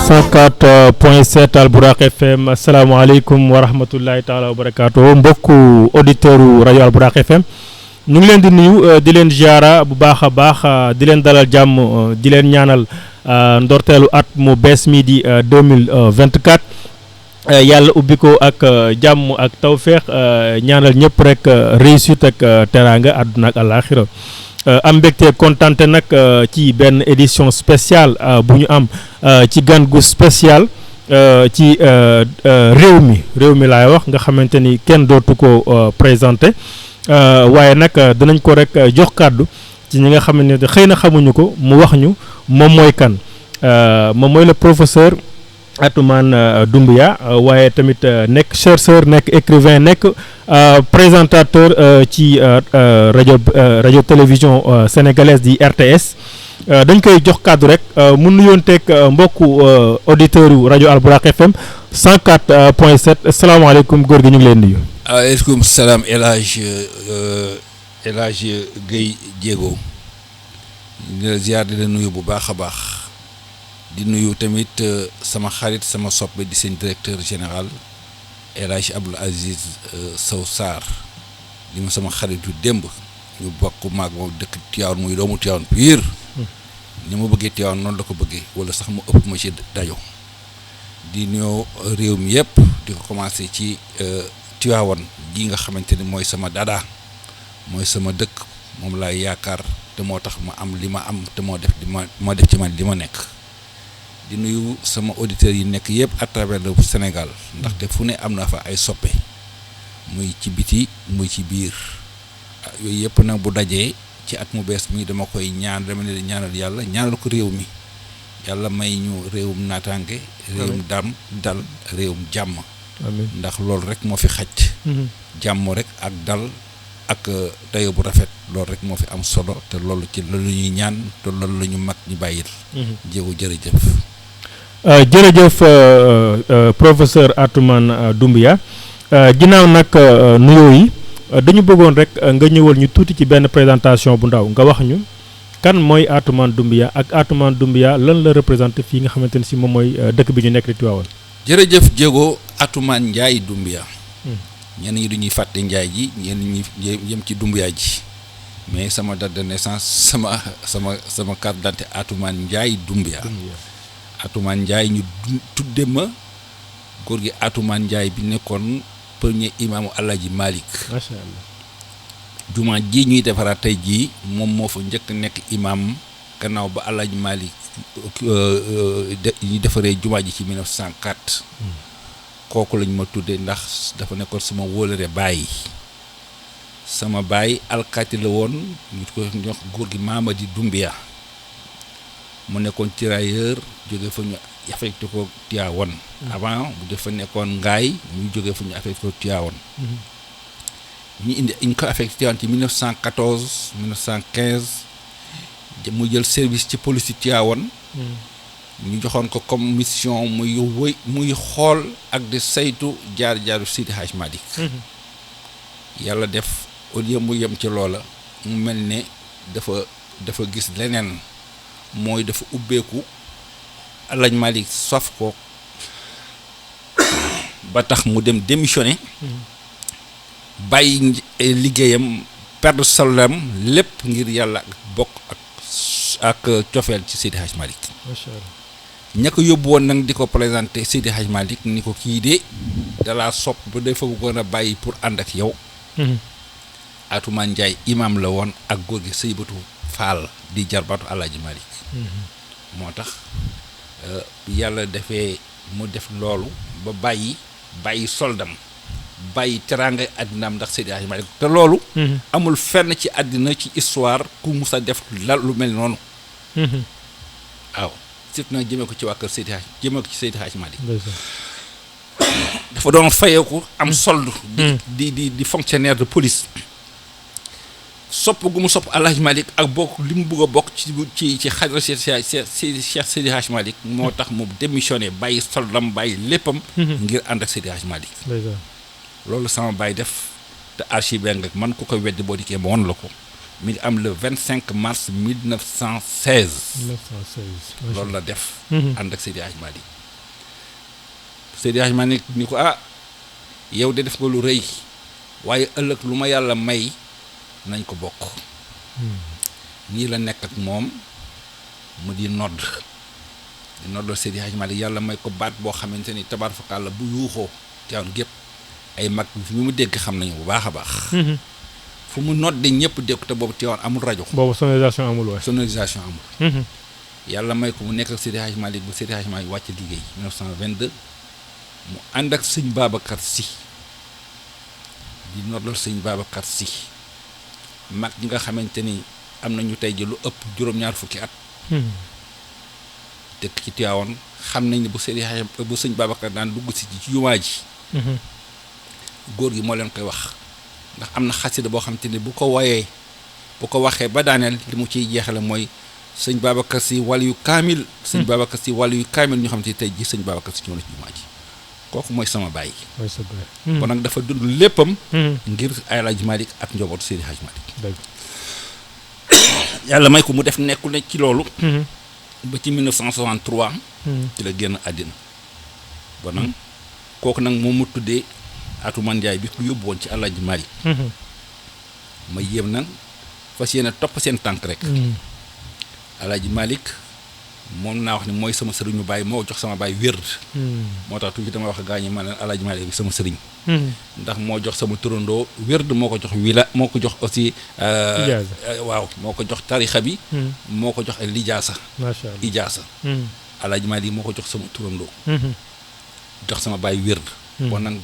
104.7 Alburaq FM asalaamaaleykum wa rahmatullahi taala wa barakaatu mbokku auditeur u rajo Alburaq FM ñu ngi leen di nuyu di leen ziara bu baax a baax di leen dalal jàmm di leen ñaanal ndorteelu at mu bees mi di 2024 yàlla ubbi ko ak jàmm ak tawféex ñaanal ñëpp rek réussite ak teraanga àdduna ak àllaaxira am mbégte kontante nag ci benn édition spéciale bu ñu am ci gan gu spécial ci réew mi laay wax nga xamante ni kenn dootu ko présenté waaye nag dinañ ko rek jox kàddu ci ñi nga xam ne xëy na xamuñu ko mu wax ñu moom mooy kan moom mooy le professeur Atoumane Doumbia waaye tamit nekk chercheur nekk écrivain nekk présentateur ci rajo télévision sénégalaise di RTS dañ koy jox kàddu rek mu nuyoonteeg mbokku auditeurs yu rajo Alburaq FM 104.7 asalaamaaleykum góor gi ñu ngi leen nuyu. waaleykum salaam El Hadj Guèye Diego di la ziar di la nuyu bu baax a baax. di nuyu tamit sama xarit sama soppe di seen directeur général El Hadj Abdoul Aziz Sow Sarr di ma sama xarit yu démb ñu bokk maag moom dëkk Tivaouane muy doomu Tivaouane pire ni ma bëggee Tivaouane noonu la ko bëggee wala sax mu ëpp ma ci dayo di nuyoo réew mi yëpp di ko commencé ci Tivaouane ji nga xamante ni mooy sama dada mooy sama dëkk moom laay yaakaar te moo tax ma am li ma am te moo def ci man li ma nekk. di nuyu sama auditeurs yi nekk yëpp à travers le Sénégal ndaxte fu ne am na fa ay soppe muy ci biti muy ci biir yooyu yëpp nag bu dajee ci at mu bees mi dama koy dama leen ñaanal yàlla ñaanal ko réew mi yàlla may ñu réewum naataange réewum dal réewum jàmm amiin ndax loolu rek moo fi xaj jàmm rek ak dal ak dayo bu rafet loolu rek moo fi am solo te loolu ci loolu ñuy ñaan te loolu la ñu mag ñu bàyyil jéego jërëjëf jërëjëf professeur Atoumane Doumbia ginnaaw nag nuyoo yi dañu bëggoon rek nga ñëwal ñu tuuti ci benn présentation bu ndaw nga wax ñu kan mooy Atoumane Doumbia ak Atoumane Doumbia lan la représenté fii nga xamante ne si moom mooy dëkk bi ñu nekk di Tivaouane. jërëjëf Diego Atoumane Ndiaye Doumbia ñenn ñi duñuy fàtte Ndiaye ji ñenn ñi yem ci Doumbia ji mais sama date de naissance sama carte d'identité Atoumane Ndiaye Doumbia. Atoumane Ndiaye ñu tudde ma góor gi Atoumane Ndiaye bi nekkoon premier imaamu Alaaji Malick. macha allah jumaa ji ñuy defaraat tey jii moom moo fa njëkk nekk imaam gannaaw ba Alaaji Malick ñu defaree jumaa ji ci 1904. kooku lañ ma tuddee ndax dafa nekkoon sama wóolare baay sama baay alkaati la woon ñu ko jox góor gi Mamadi Doumbia mu nekkoon tirailleur jóge fa ñu affecté ko Tivaouane avant bu dafa nekkoon ngaay ñu jóge fa ñu affecté ko Tivaouane ñu ko affecté Tivaouane ci 1914 1915 mu jël service ci police Tivaouane ñu joxoon ko comme mission muy xool ak di saytu jaar-jaaru Seydi Hadj Malick yàlla def au lieu mu yem ci loola mu mel ne dafa gis leneen mooy dafa ubbeeku Alaaji Malick sof ko ba tax mu dem démissionné bàyyi liggéeyam perdre salaire lépp ngir yàlla bokk ak cofeel ci Seydi Hadj Malick. macha allah ña ko yóbbu woon nag di ko présenté Seydi Hadj Malick ni ko kii de dalaa sopp ba dafa bëggoon a bàyyi pour ànd ak yow. Atoumane Ndiaye imam la woon ak góor gi Seybatu Fall di jarbaatu Alaaji Malick. moo tax yàlla defee mu def loolu ba bàyyi soldam bàyyi teraanga àddinaam ndax Seydi Hadj Malick te loolu. amul fenn ci àddina ci histoire ku mus a def lu mel noonu. waaw. surtout nag jëmee ko ci waa kër Seydi Hadj jëmee ko ci Seydi Hadj Malick dafa doon fayeeku am solde di fonctionnaire de police sopp gu mu sopp Alaaji Malick ak bokk li mu bëgg a bokk ci xadra Cheikh Seydi Hadj Malick moo tax mu démissionné bàyyi soldam bàyyi léppam ngir ànd ak Seydi Hadj Malick loolu sama baay def te archive nga man ku koy weddi boo dikkee ma won la ko mi ngi am le 25 mars 1916. 1916 loolu la def. ànd ak Seydi Hadj Malick Seydi Hadji Malick ni ko yow de def nga lu rëy waaye ëllëg lu ma yàlla may nañ ko bokk. nii la nekk ak moom mu di noddal Seydi Hadji Malick yàlla may ko baat boo xamante ni tabaarkalla bu yuuxoo Tivaouane gépp ay mag ñu mu dégg xam nañu bu baax a baax. fu mu nodde ñëpp dégg te boobu Tivaouane amul rajo. boobu sonorisation amul waay. sonorisation amul. yàlla may ko mu nekk ak Seydi Hadji Malick bu Seydi Hadji Malick wàcc liggéey 1922 mu ànd ak sëñ Babacar Sy di noddal sëñ Babacar Sy mag ñi nga xamante ni am nañu tey ji lu ëpp juróom-ñaar fukki at. dëkk ci Tivaouane xam nañ ne bu sëñ Babacar daan dugg si ci jumaa ji. góor gi moo leen koy wax ndax am na xasida boo xamante ni bu ko waxee ba daaneel li mu ciy jeexale mooy sëñ Babacar Sy waliyu kaamil. sëñ Babacar Sy waliyu kaamil ñu xamante ni tey ji sëñ Babacar Sy ñëw na ci jumaa ji kooku mooy sama baay. mooy sa baay. kon nag dafa dund léppam. ngir El Hadji Malick ak njabootu Seydi Hadji Malick. yàlla may ko mu def nekkul ne ci loolu. ba ci 1963. ci la génn àddina. bon nag kooku nag moom mu tuddee Atoumane Ndiaye bi ku yóbbu woon ci El Hadji Malick. ma yéem nag fas yéene topp seen tànk rek. El Hadji Malick moom naa wax ne mooy sama sëriñu baay moo jox sama baay wérd. moo tax tuuti dama wax gaañi ma leen El Hadji Malick bi sama sëriñ. ndax moo jox sama turandoo wérd moo ko jox moo ko jox aussi. waaw moo ko jox tarixa bi. moo ko jox ay lijaasa. macha allah ijaasa. El Hadji Malick moo ko jox sama turandoo. jox sama baay wérd. bon nag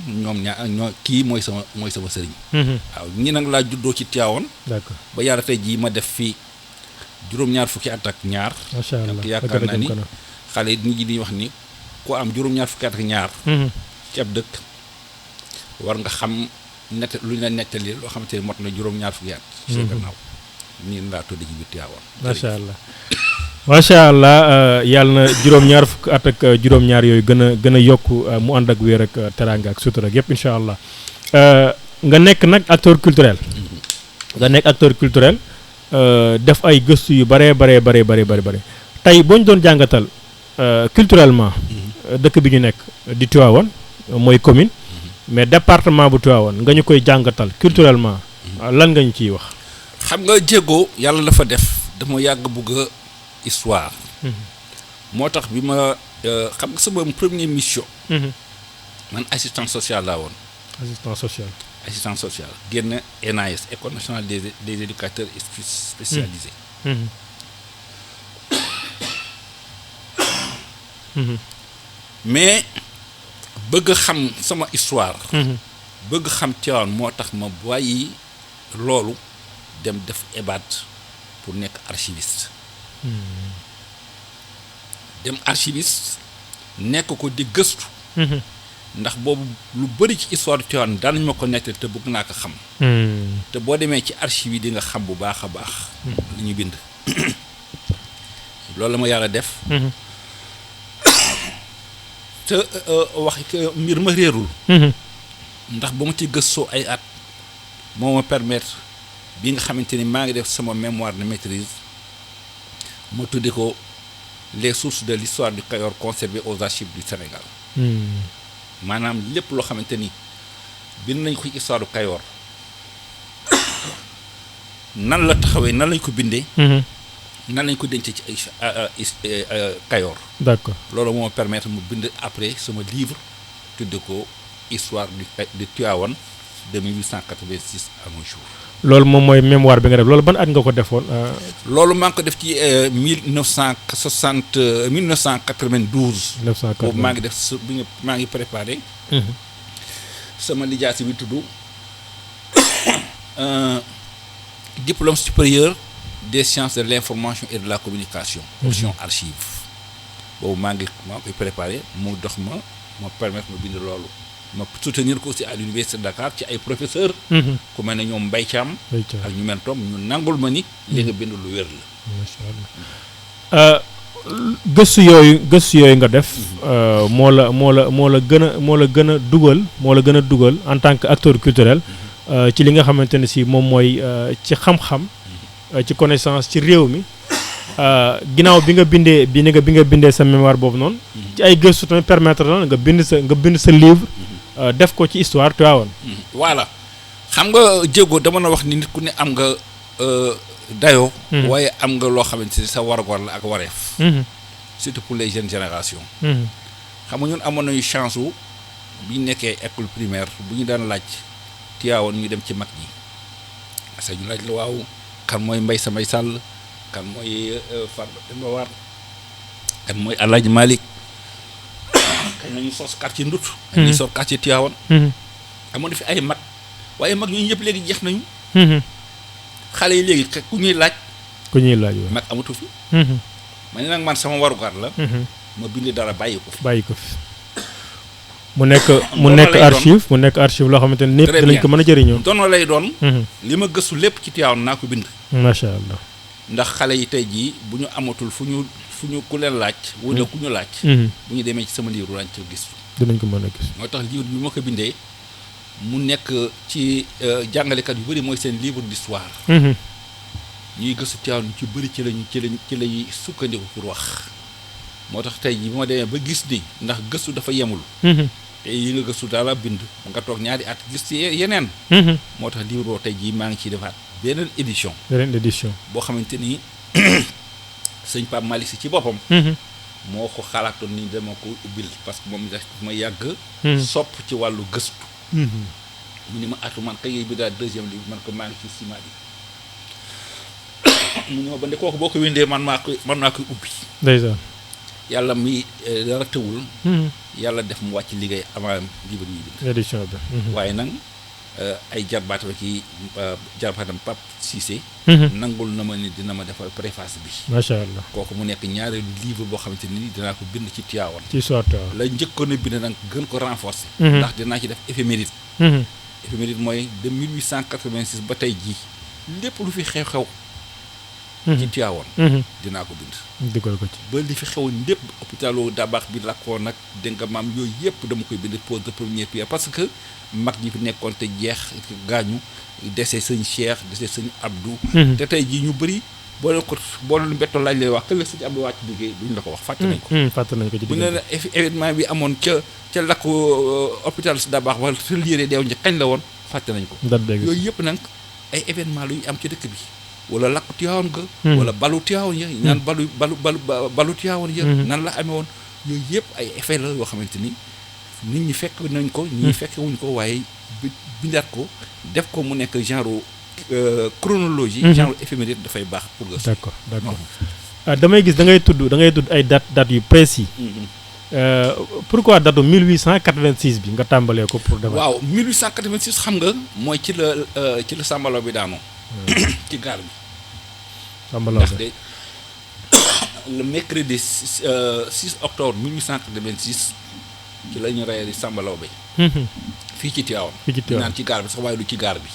ñoom ñoo kii mooy sama sëriñ. waaw ñi nag laa juddoo ci Tivaouane. d'accord ba yàlla tey jii ma def fii juróom-ñaar fukki at ak ñaar. macha allah yaakaar naa ni xale yi nit ñi di wax ni ku am juróom-ñaar fukki at ak ñaar. ci ab dëkk war nga xam lu ñu la nettali loo xamante ni mot na juróom-ñaar fukki at. ci gannaaw nii laa tudd ci biir Tivaouane. macha allah macha allah yàlla na juróom-ñaar fukki at ak juróom-ñaar yooyu gën a yokk mu ànd ak wér ak teraanga ak sutura ak yëpp incha allah nga nekk nag acteur culturel. Def ay gëstu yu bare tey boo ñu doon jàngatal culturellement dëkk bi ñu nekk di Tivaouane mooy commune mais département bu Tivaouane nga ñu koy jàngatal culturellement lan nga ñu ciy wax. xam nga jéego yàlla dafa def dama yàgg bugg histoire. moo tax bi ma xam nga sama première mission. man assistant social laa woon. assistant social génn ENAS école nationale des éducateurs spécialisés. mais bëgg xam sama histoire. bëgg xam Tivaouane moo tax ma bàyyi loolu dem def EBAD pour nekk archiviste. dem archiviste nekk ko di gëstu. ndax boobu lu bëri ci histoire du Tivaouane daan nañ ma ko nettali te bëgg naa ko xam. te boo demee ci archive yi di nga xam bu baax a baax. li ñu bind. loolu la ma yàlla def. te wax mbir ma réerul. ndax ba ma ci gëstoo ay at moo ma permettre bi nga xamante ni maa ngi def sama mémoire de maîtrise ma tudde ko les sources de l'histoire du Cayor conservées aux archives du Sénégal. maanaam lépp loo xamante ni bind nañ ko histoire du Cayor nan la taxawee nan lañ ko bindee. nan lañ ko dencee ci ay Cayor. d'accord loolu moo permettre mu bind après sama livre tudde ko histoire du Tivaouane de 1886 à nos jours. loolu moom mooy mémoire bi nga def loolu ban at nga ko defoon. loolu maa ngi ko def ci 1992. 1992 boobu maa ngi def maa ngi préparé. sama lijaasa bi tudd diplôme supérieur des sciences de l'information et de la communication. option archive. boobu maa ngi préparé mu dox ma permettre ma bind loolu. ma soutenir ko aussi à l'université de Dakar ci ay professeurs. ku mel ne ñoom Mbaye Thiam ak ñu mel toom ñu nangul ma ni. li nga bind lu wér la. macha allah gëstu yooyu nga def. moo la gën a dugal en tant que acteur culturel. ci li nga xamante ne si moom mooy ci xam-xam. ci connaissance ci réew mi. ginnaaw bi nga bindee sa mémoire boobu noonu. ci ay gëstu tamit permettre la nga bind sa livre. def ko ci histoire Tivaouane. voilà xam nga jéego dama na wax ni nit ku ne am nga dayoo. waaye am nga loo xamante ni sa war-war la ak wareef. surtout pour les jeunes générations. xam nga ñun amoon nañu chance wu bi ñu nekkee école primaire bu ñu daan laaj Tivaouane ñu dem ci mag ñi parce que ñu laaj la waaw kan mooy Mbaye Samay Sall kan mooy Farba Demba War kan mooy Alaaji Malick kañ nañu sos quartier Ndut kañ nañu sos quartier Tivaouane amoon na fi ay mag waaye mag ñooñu ñëpp léegi jeex nañu xale yi léegi ku ñuy laaj mag amatu fi ma ne nag man sama warugar la ma bind dara bàyyi ko fi mu nekk archive loo xamante ne ñëpp dinañ ko mën a jëriñoo dono lay doon li ma gëstu lépp ci Tivaouane naa ko bind macha allah ndax xale yi tey jii bu ñu amatul fu ñu ku leen laaj wala ku ñu laaj bu ñu demee ci sama livre lañ ci gis dinañ ko mën a gis moo tax livre bi ma ko bindee mu nekk ci jàngalekat yu bëri mooy seen livre d'histoire ñuy gëstu Tivaouane ci bëri ci lañuy sukkandiku pour wax moo tax tey jii bi ma demee ba gis ni ndax gëstu dafa yemul te yi nga gëstu daala bind nga toog ñaari at gis ci yeneen moo tax livre boo tey jii maa ngi ciy defaat beneen édition boo xamante ni sëñ Pape Malick Sy ci boppam moo ko xalaatoon ni dama ko ubbil parce que moom daf ma yàgg sopp ci wàllu gëstu mu ni ma Atoumane kay yooyu bi daal deuxième livre man ko maa ngi ci ciment bi mu ni ma ba nde kooku boo ko windee man naa koy ubbi ndeysaan yàlla mi dara tëwul yàlla def mu wàcc liggéey avant livre yi bind édition bi waaye nag ay jarbaatam ki jarbaatam Pape Cissé nangul na ma ni dina ma defal préface bi macha allah kooku mu nekk ñaareelu livre boo xamante ni dinaa ko bind ci Tivaouane ci histoire Tivaouane la njëkkoon a bind nag gën ko renforcer ndax dinaa ci def éphéméride éphéméride mooy de 1886 ba tey jii lépp lu fi xew-xew ci Tivaouane dinaa ko bind dugal ko ci ba li fi xewoon lépp hôpitalu Dabax bi lakkoon nag dégg nga maam yooyu yëpp dama koy bind pose de première pierre parce que mag ñi fi nekkoon te jeex gaañu dese sëñ Cheikh dese sëñ Abdou te tey jii ñu bëri boo leen mbettoo laaj lay wax que la sëñ Abdou wàcc liggéey duñ la ko wax fàtte nañ ko ci bu ne événement bi amoon ca lakk hôpital si Dabax wala sa liiree deew ñi kañ la woon fàtte nañ ko yooyu yëpp nag ay événement luy am ci dëkk bi wala lakku Tivaouane ga wala balu Tivaouane ya naan balu Tivaouane ya nan la amee woon yooyu yëpp ay effet la yoo xamante ni nit ñi fekk nañ ko ñi fekke wuñ ko waaye bindaat ko def ko mu nekk genre chronologie genre éphéméride dafay baax pour nga d'accord damay gis da ngay tudd ay date yu précis pourquoi date 1886 bi nga tàmbalee ko pour dama waaw 1886 xam nga mooy ci la Sambalaw bi daanoo ci gaar bi ndaxte le mercredi 6 octobre 1886 ci la ñu reyee Sambalaw bi fii ci Tivaouane naan ci gaar bi sax waaye du ci gaar bi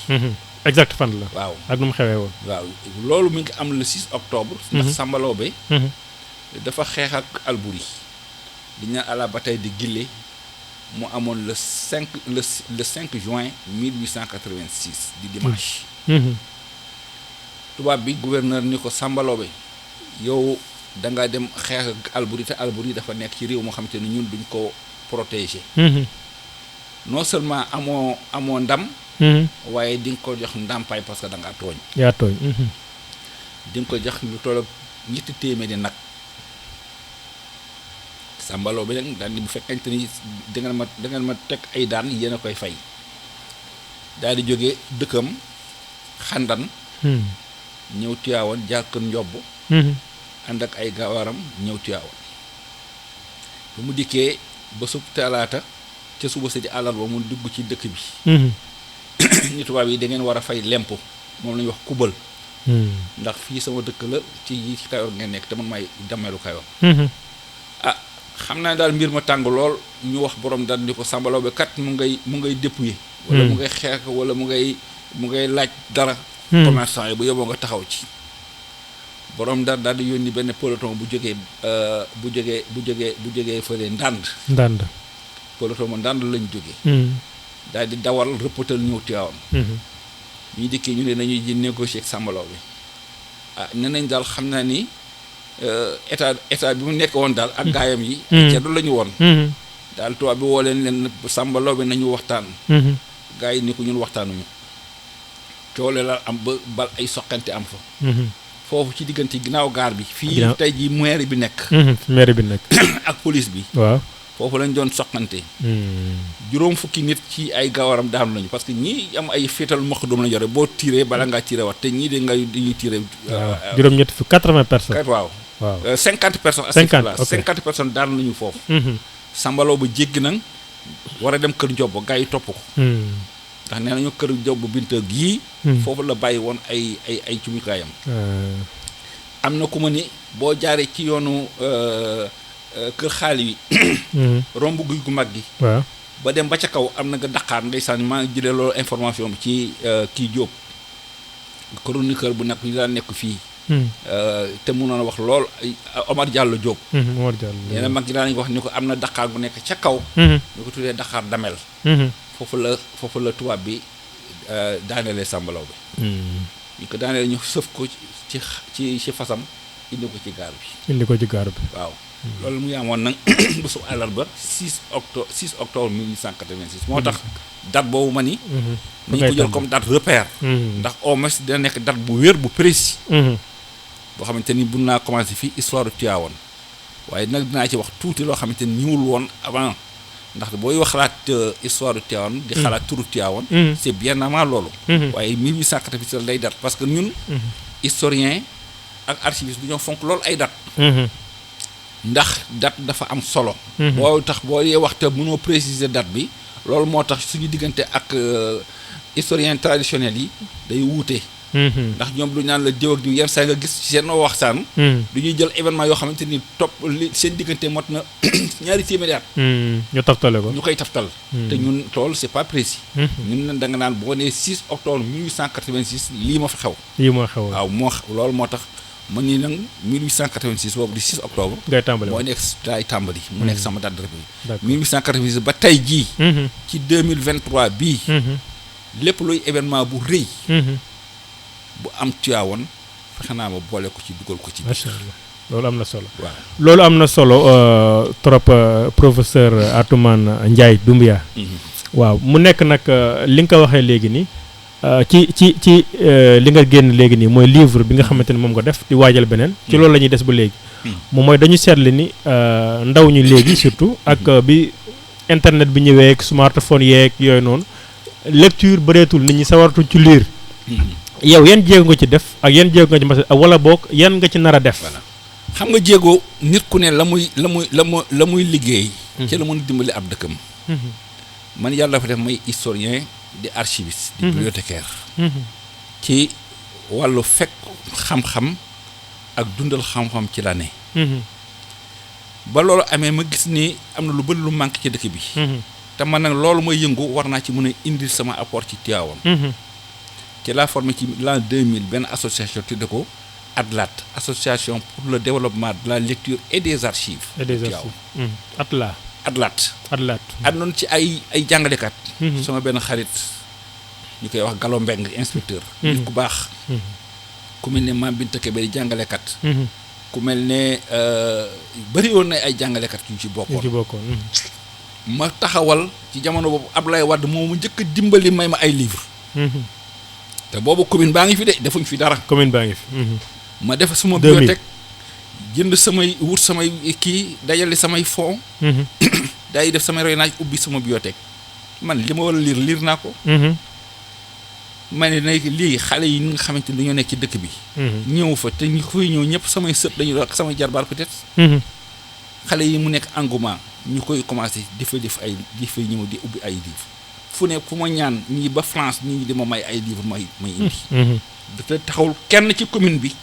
exact fan la waaw ak nu mu xewee woon waaw loolu mi ngi am le 6 octobre ndax Sambalaw bi dafa xeex ak Albouri di ñaan à la bataille de Guilé mu amoon le 5 juin 1886 di dimanche tubaab bi gouverneur ni ko Sambalaw bi yow da nga dem xeex ak Albouri te Albouri dafa nekk ci réew moo xam te ne ñun duñ ko protéger non seulement amoo ndam waaye di nga ko jox ndàmpaay parce que da ngaa tooñ yaa tooñ di nga ko jox lu toll ak 700 nag Sambalaw bi nag daal di bu fekkente ni da ngeen ma teg ay daan yéen a koy fay daal di jóge dëkkam xandan ñëw Tivaouane jaar kër njobb ànd ak ay gawaram ñëw Tivaouane bu mu dikkee ba sub talaata ca suba sa di àllarba mu dugg ci dëkk bi ni tubaab yi da ngeen war a fay lempo moom la ñuy wax kubal ndax fii sama dëkk la ci Kayor ngeen nekk te man maay dameelu Kayor xam naa daal mbir ma tàng lool ñu wax borom daal ni ko Sambalaw bi kat mu ngay dépouiller wala mu ngay xeex wala mu ngay laaj dara commerçant yi bu yóbboo nga taxaw ci borom daal di yónni benn peloton bu jógee fële ndànd peloton ma ndànd lañ jógee daal di dawal rëppatal ñëw Tivaouane ñu dikkee ñu ne nañuy ji négocier ak Sambalaw bi ne nañ daal xam naa ni état bi mu nekk woon daal ak gaayam yi ceddo la ñu woon daal tubaab bi woo leen sàmbaloo bi nañu waxtaan gaa yi ni ko ñun waxtaanuñu coole la am ba bal ay soqante am fa foofu ci diggante ginnaaw gaar bi fii tey ji maire bi nekk ak police bi waaw foofu lañ doon soqante juróom fukki nit ci ay gawaram daanu lañu parce que ñii am ay féetal mokk doom lañu yore boo tiré bala ngaa tiré wat te ñii de nga dañuy tiré juróom-ñett fi 80 personnes waaw 50 personnes 50 personnes daanu nañu foofu sambaloo ba jéggi nag war a dem kër Njob gaa yi topp ko ndax nee nañu kër Njob Binta gii foofu la bàyyi woon ay cumukaayam am na ku ma ni boo jaaree ci yoonu kër xaali wi romb guy gu mag gi waaw ba dem ba ca kaw am na nga Dakar ndeysaan maa ngi jëlee loolu information bi ci kii Diop chroniqueur bu nekk ñu daan nekk fii te mënoon a wax lool Omar Diallo Diop Omar Diallo nee na mag ñi daan wax ni ko am na Dakar bu nekk ca kaw ñu ko tuddee Dakar Damel foofu la tubaab bi daanelee sàmbalaw bi ñu ko daanelee ñu sëf ko ci fasam indi ko ci gaar bi waaw loolu mu ngi amoon nag bésu àllarba 6 octobre 1886 moo tax date boobu ma ni nañu ko jël comme date repère ndax au moins dina nekk date bu wér bu précis boo xamante ni bu naa commencé fii histoire du Tivaouane waaye nag dinaa ci wax tuuti loo xamante ni ñëwul woon avant ndax booy wax xalaat histoire du Tivaouane di xalaat turu Tivaouane c'est bien avant loolu waaye 1886 lay date parce que ñun historien ak archiviste du ñoo fonk loolu ay date ndax date dafa am solo boo tax boo yee wax te mënoo préciser date bi loolu moo tax suñu diggante ak historien traditionnel yi day wuute ndax ñoom lu ñaan la diw ak diw yenn saa nga gis seen waxtaan du ñuy jël événement yoo xamante ni topp li seen diggante mot na ñaari téeméeri at ñu taftale ko ñu koy taftal te ñun loolu c'est pas précis ñun da nga naan boo nee 6 octobre 1886 lii ma fa xew waaw loolu moo tax man ni nag 1886 boobu di 6 octobre ngay tàmbali moo nekk daay tàmbali mu nekk sama date de république 1886 ba tey jii ci 2023 bii lépp luy événement bu rëy bu am Tivaouane fexe naa ma boole ko ci dugal ko ci macha allah loolu am na solo waaw loolu am na solo trop professeur Atoumane Ndiaye Doumbia waaw mu nekk nag li nga ko waxee léegi nii ci li nga génn léegi nii mooy livre bi nga xamante ni moom nga def di waajal beneen ci loolu la ñuy des ba léegi moom mooy dañu seetli ni ndaw ñu léegi surtout ak bi internet bi ñëwee ak smartphone yeeg yooyu noonu lecture bëreetul nit ñi sawartu ci lire yow yan jéego nga ci def ak yan jéego nga ci mas wala boog yan nga ci nar a def xam nga jéego nit ku ne la muy liggéey ci la mën a dimbali ab dëkkam man yàlla dafa def may historien di archiviste di bibliothécaire ci wàllu fekk xam-xam ak dundal xam-xam ci la ne ba loolu amee ma gis ni am na lu bëri lu manqué ci dëkk bi te man nag loolu mooy yëngu war naa ci mën a indil sama apport ci Tivaouane ci laa formé ci l'an 2000 benn association tudde ko ADLAT association pour le développement de la lecture et des archives ADLAT àndoon ci ay jàngalekat sama benn xarit ñu koy wax Gallo Mbeng inspecteur nit ku baax ku mel ne Mame Binta Kébé di jàngalekat ku mel ne bëri woon na ay jàngalekat yu ci bokkoon ma taxawal ci jamono boobu Abdoulaye Wade moo mu njëkk a dimbali may ma ay livre te boobu commune baa ngi fi de defuñ fi dara commune baa ngi fi ma def sama bibliothèque jënd wut samay kii dajale samay fonds day def samay roynaaj ubbi sama bibliothèque man li ma war a lire naa ko ma ne nag lii xale yi nga xamante ni dañoo nekk ci dëkk bi ñëw fa te ñu koy ñëw ñëpp samay sët dañu doon ak samay jarbaar peut-être xale yi mu nekk engouement ñu koy commencé di fa ñëw di ubbi ay livre fu ne fu ma ñaan ñii ba France ñii di ma may ay livre may indi dafa taxawul kenn ci commune bi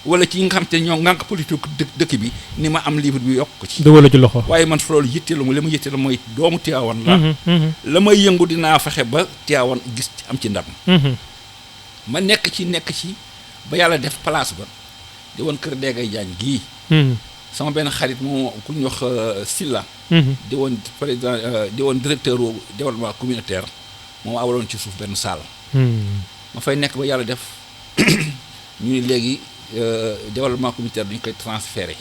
wala ci nga xam te ñoo ngànk politique dëkk bi ni ma am livre bi yokk ko ci dugal ci loxo waaye man fa loolu yitteelu ma li ma yitteelu mooy doomu Tivaouane la may yëngu dinaa fexe ba Tivaouane gis am ci ndam ma nekk ci ba yàlla def place ba di woon kër Degay Diagne gii sama benn xarit moo ku ñu wax Silla di woon président di woon directeur u développement communautaire moom awaloon ci suuf benn salle ma fay nekk ba yàlla def ñu ni léegi développement communautaire dañu koy transféré.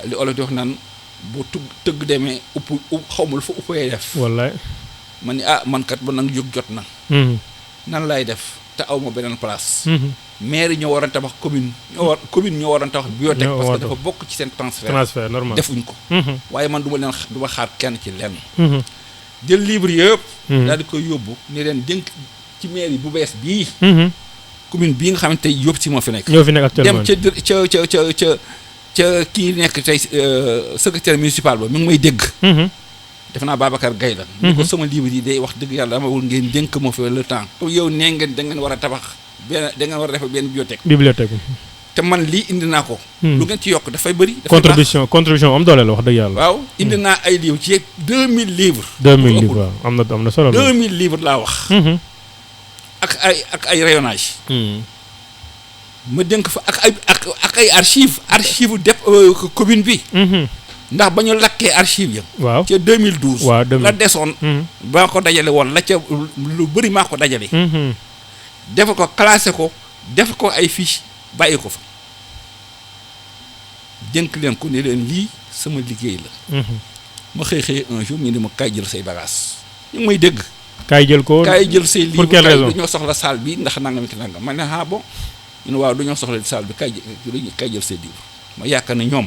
li olof di wax naan bu tëgg demee xawma lu fa uppee def. wallaay. ma ni man kat ba nag jóg jot na. nan laay def te aw ma beneen place. maire yi ñoo war a tabax commune ñoo war a tabax bibliothèque. parce que dafa bokk ci seen transfert normal defuñ ko. waaye man du ma xaar kenn ci lenn. jël livre yëpp. daal di koy yóbbu ni leen dénk ci maire yi bu bees bii. commune bii nga xam ne tey yóbbu si moo fi nekk. ñoo fi nekk actuellement dem ca kii nekk tey secrétaire municipal ba mi ngi may dégg. def naa Babacar Gaye la. ni ko sama livre yi day wax dëgg yàlla dama wul ngeen dénk moo fi le temps. yow nee ngeen da ngeen war a tabax da ngeen war a def benn bibliothèque. te man lii indi naa ko. lu ngeen ci yokk dafay bëri. contribution am doole la wax dëgg yàlla. waaw indi naa ay livres ci 2000 livres. 2000 livres waaw am na solo. 2000 livres laa wax. ak ay rayonnage. ma dénk fa ak ay archives commune bi. ndax ba ñu lakkee archive ya. waaw ca 2012. waaw la desoon. ba ko dajale woon la ca lu bëri maa ko dajale. def ko classé ko def ko ay fiche bàyyi ko fa. dénk leen ko ne leen lii sama liggéey la. ma xëy un jour ñu ne ma kaay jël say bagages. ñu ngi may dégg. kaay jël say livre. pour quelle raison dañoo soxla salle bi ndax nangam ak nangam ma ne bon ñu ne waaw dañoo soxla salle bi kaay jël say livre. ma yaakaar ne ñoom.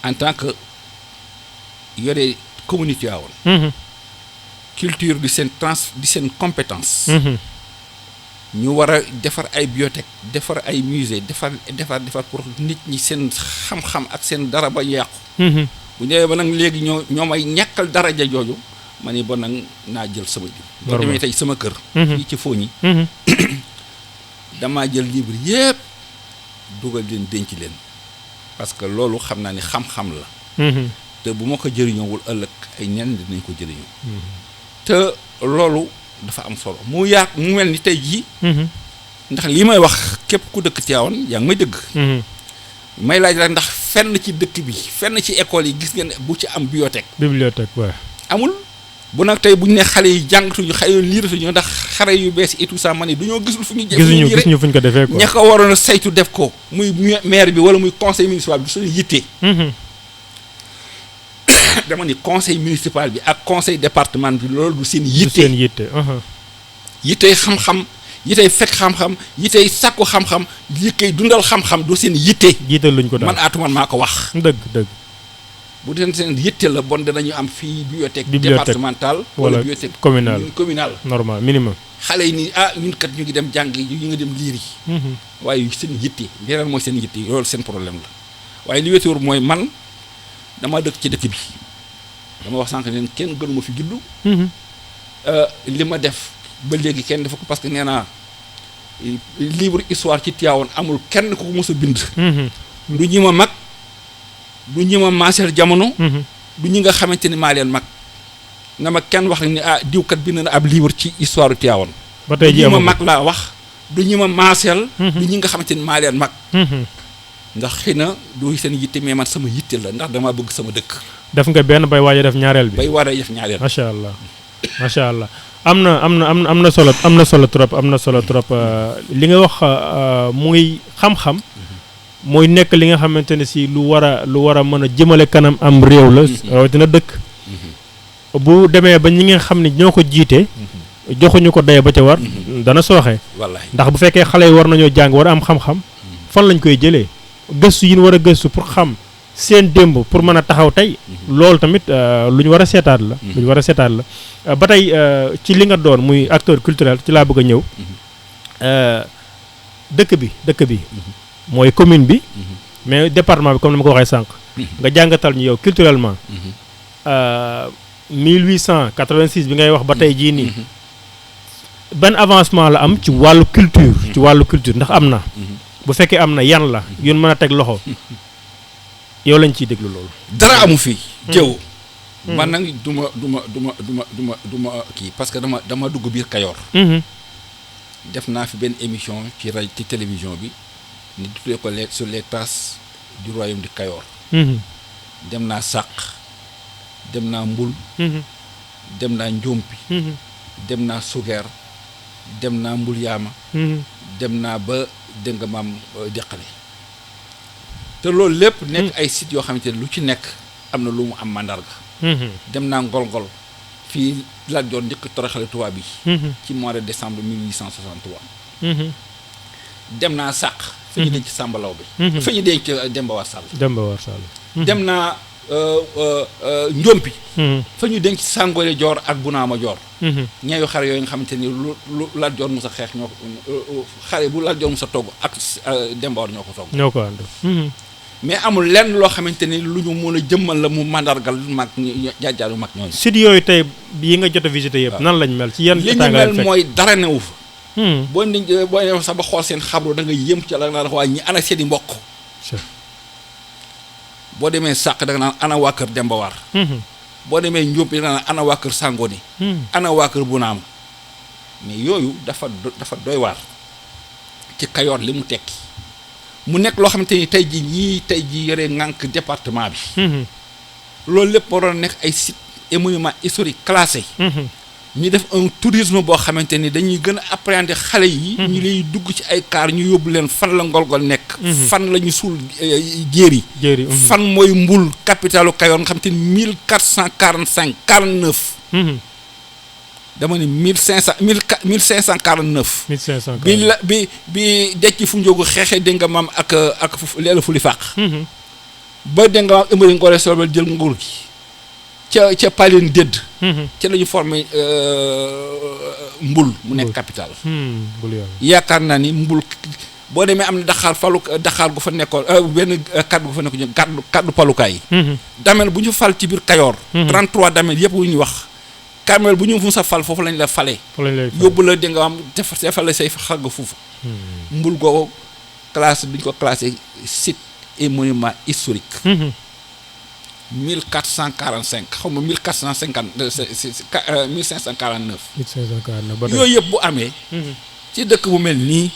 en tant que yore communauté Tivaouane. culture di seen compétence. ñu war a defar ay bibliothèque defar ay musée defar pour nit ñi seen xam-xam ak seen dara ba yàqu. bu ñëwee ba nag léegi ñoo may ñàkkal daraja jooju ma ni ba nag naa jël sama ji. boo demee tey sama kër. fii ci Fogny. damaa jël livre yépp dugal leen denc leen. parce que loolu xam naa ni xam-xam la. te bu ma ko jëriñoowul ëllëg ay ñenn dinañ ko jëriñoo. te loolu dafa am solo mu mel ni tey jii. ndax li may wax képp ku dëkk Tivaouane yaa ngi may dëgg. may laaj rek ndax fenn ci dëkk bi fenn ci école yi gis ngeen bu ci am bibliothèque waaw amul. bu nag tey bu ñu ne xale yi jàngatuñu xale yi liiratuñu ndax xare yu bees et tout ça ma ne du ñoo gisul fu ñu. gisuñu fu ñu ko defee quoi. ña ko waroon a saytu def ko muy maire bi wala muy conseil municipal bi suñu yitte. dama ni conseil municipal bi ak conseil département bi loolu du seen yitte. yittey xam-xam yittey fekk xam-xam yittey sàkku xam-xam yittey dundal xam-xam du seen yitte. jiital luñ ko daal man Atoumane maa ko wax. dëgg. bu dee seen yitte la bon danañu am fii bibliothèque départementale wala bibliothèque communale normal minimum. xale yi nii ñun kat ñu ngi dem jàng yi ñu ngi dem liir yi. waaye seen yitte leneen mooy seen yitte loolu seen problème la waaye li wétuwul mooy man dama dëkk ci dëkk bi dama wax sànq ne kenn gënuma fi juddu. li ma def ba léegi kenn dafa ko parce que nee naa livre histoire ci Tivaouane amul kenn ku ko mos a bind. du ñi ma mag du ñi ma maaseel jamono. du ñi nga xamante ni maa leen mag. nga ma kenn wax ni diwkat bind na ab livre ci histoire Tivaouane. ba tey jii ma mag laa wax du ñi ma maaseel. du ñi nga xamante ni maa leen mag. ndax xëy na du seen yitte mais man sama yitte la ndax damaa bëgg sama dëkk. def nga benn bay waaj a def ñaareel bi. macha allah. am na solo trop li nga wax muy xam-xam. mooy nekk li nga xamante ne si lu war a mën a jëmale kanam am réew la. rawatina dëkk. bu demee ba ñi nga xam ne ñoo ko jiite. joxuñu ko daye ba ca war. dana sooxe. ndax bu fekkee xale yi war nañoo jàng war a am xam-xam. fan lañ koy jëlee. gëstu yi ñu war a gëstu pour xam seen démb pour mën a taxaw tey. loolu tamit lu ñu war a seetaat la. ba tey ci li nga doon muy acteur culturel ci laa bëgg a ñëw. dëkk bi. mooy commune bi. mais département bi comme ni ma ko waxee sànq. nga jàngatal ñu yow culturellement. 1886 bi ngay wax ba tey jii nii. ban avancement la am ci wàllu culture. ndax am na. bu fekkee am na yan la yun mën a teg loxo yow lañ ciy déglu loolu. dara amu fi. jëw man nag du ma kii parce que dama dugg biir Cayor. def naa fi benn émission ci rajo ci télévision bi. ni tuddee ko sur les traces du royaume de Cayor. dem naa Sàq dem naa Mbul. dem naa Njóompi. dem naa Sugeer dem naa Mbul Yaama. dem naa ba dégg nga maam deqale te loolu lépp nekk ay sites yoo xamante ne lu ci nekk am na lu mu am mandarga. dem naa Ngolngol fii Lat Joor njëkk toroxale tubaab bi. ci mois de décembre 1863. dem naa Sàq. fa ñu denc Samba Laobé bi. fa ñu denc Demba War Sall. dem naa Njompi. fa ñu denc Sangole Joor ak Bunaama Joor. ñeeyu xare yooyu nga xamante ni lu Lat Joor musa xeex ñoo ko xare bu Lat Joor musa togg ak Demba War ñoo ko togg. ñoo ko ànd. mais amul lenn loo xamante ni lu ñu mën a jëmmal la mu mandargal mag jaajaaru mag ñooñu. sites yooyu tey yi nga jot a visité yëpp. nan lañ mel ci yan li ñu mel mooy dara newu fa. boo nee sax ba xool seen xabru da nga yëm ci la nga waaye ñi ana seen i mbokk. boo demee Sàq da nga naan ana waa kër Demba War. boo demee Njóob da nga naan ana waa kër Sangoni. ana waa kër Bunaama. mais yooyu dafa doy waar ci Kayoor li mu tekki. mu nekk loo xamante ni tey jii yore ngànk département bi. loolu lépp waroon nekk ay sites et monuments historiques classés. ñu def un tourisme boo xamante ni dañuy gën a appréhender xale yi. ñu lay dugg ci ay kaar ñu yóbbu leen fan la Ngolngol nekk. fan la ñu suul jéeri. fan mooy Mbul capitalu Kayoor nga xamante ni 1445 49. dama ne 1549. 1549 bi decc fu njóogu xeexee dégg nga maam ak leela fu li fàq. ba dégg nga maam Émeri Ngoone Sobel jël nguur gi ca Paleen Dédd. ca la ñu formé Mbul mu nekk capital. yaakaar naa ni Mbul boo demee am na daxaar gu fa nekkoon benn kaddu gu fa nekkoon kaddu palukaay yi. damel bu ñu fal ci biir Kayoor. 33 damel yëpp yu ñu wax. Kamel bu ñu fu sa fal foofu lañ la fale. yóbbu la di nga am defal la say xagg foofu. Mbul googu classe bi ñu ko classé site et monument historique. 1445 xaw ma 1450 1549. 1549 ba yooyu yëpp bu amee. ci dëkk bu mel nii.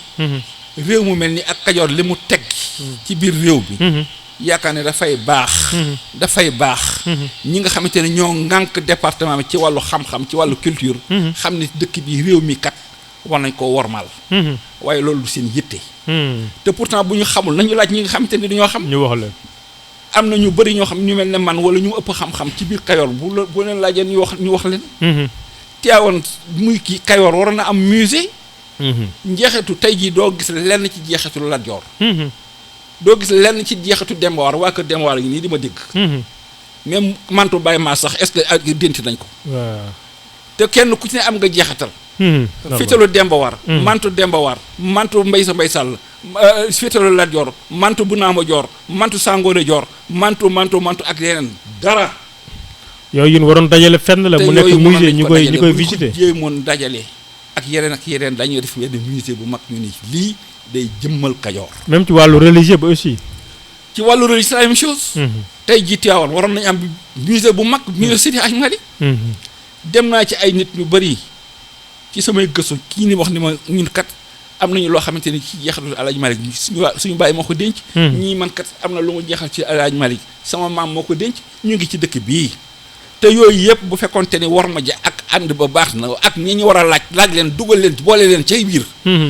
réew mu mel nii ak Kajoor li mu teg. ci biir réew bi. yaakaar ne dafay baax. ñi nga xamante ne ñoo ŋànk département bi ci wàllu xam-xam ci wàllu culture. xam ne dëkk bi réew mi kat war nañ koo wormaal. waaye loolu du seen yitte. te pourtant bu ñu xamul nañu laaj ñi nga xamante ne dañoo xam. ñu wax leen. am na ñu bëri ñoo xam ñu mel ne man wala ñu ëpp xam-xam ci biir Kayoor bu leen laajee ñu wax leen. Tivaouane muy kii Kayoor waroon na am musée. njeexitu tey jii doo gis lenn ci jeexitu Lat Joor. doo gis lenn ci jeexatu Demba War waa kër Demba War gi nii di ma dégg. même mantu Baye Mass sax est-ce que dénti nañ ko. waaw te kenn ku ci ne am nga jeexatal. fitalu Demba War. mantu Demba War mantu Mbay Sall fitalu Lat Joor mantu Bunaama Joor mantu Sangoone Joor mantu ak yeneen dara. yooyu yéen waroon dajale fenn la mu nekk musée ñu koy visiter jéemoon dajale ak yeneen dañuy def benn musée bu mag ñu ni lii day jëmmal Kajoor. même ci wàllu religieux ba aussi. ci wàllu religieux c'est la même chose. tey jii Tivaouane waroon nañu am musée bu mag musée Seydi Hadji Malick. dem naa ci ay nit ñu bëri ci samay gëstu kii ni wax ni ma ñun kat am nañu loo xamante ni ci jeexatul Alaaji Malick suñu bàyyi moo ko denc. ñii man kat am na lu mu jeexal ci Alaaji Malick sama maam moo ko denc ñu ngi ci dëkk bii. te yooyu yëpp bu fekkonte ni war ma ja ak ànd ba baax na ak ñi ñu war a laaj leen dugal leen boole leen cay biir.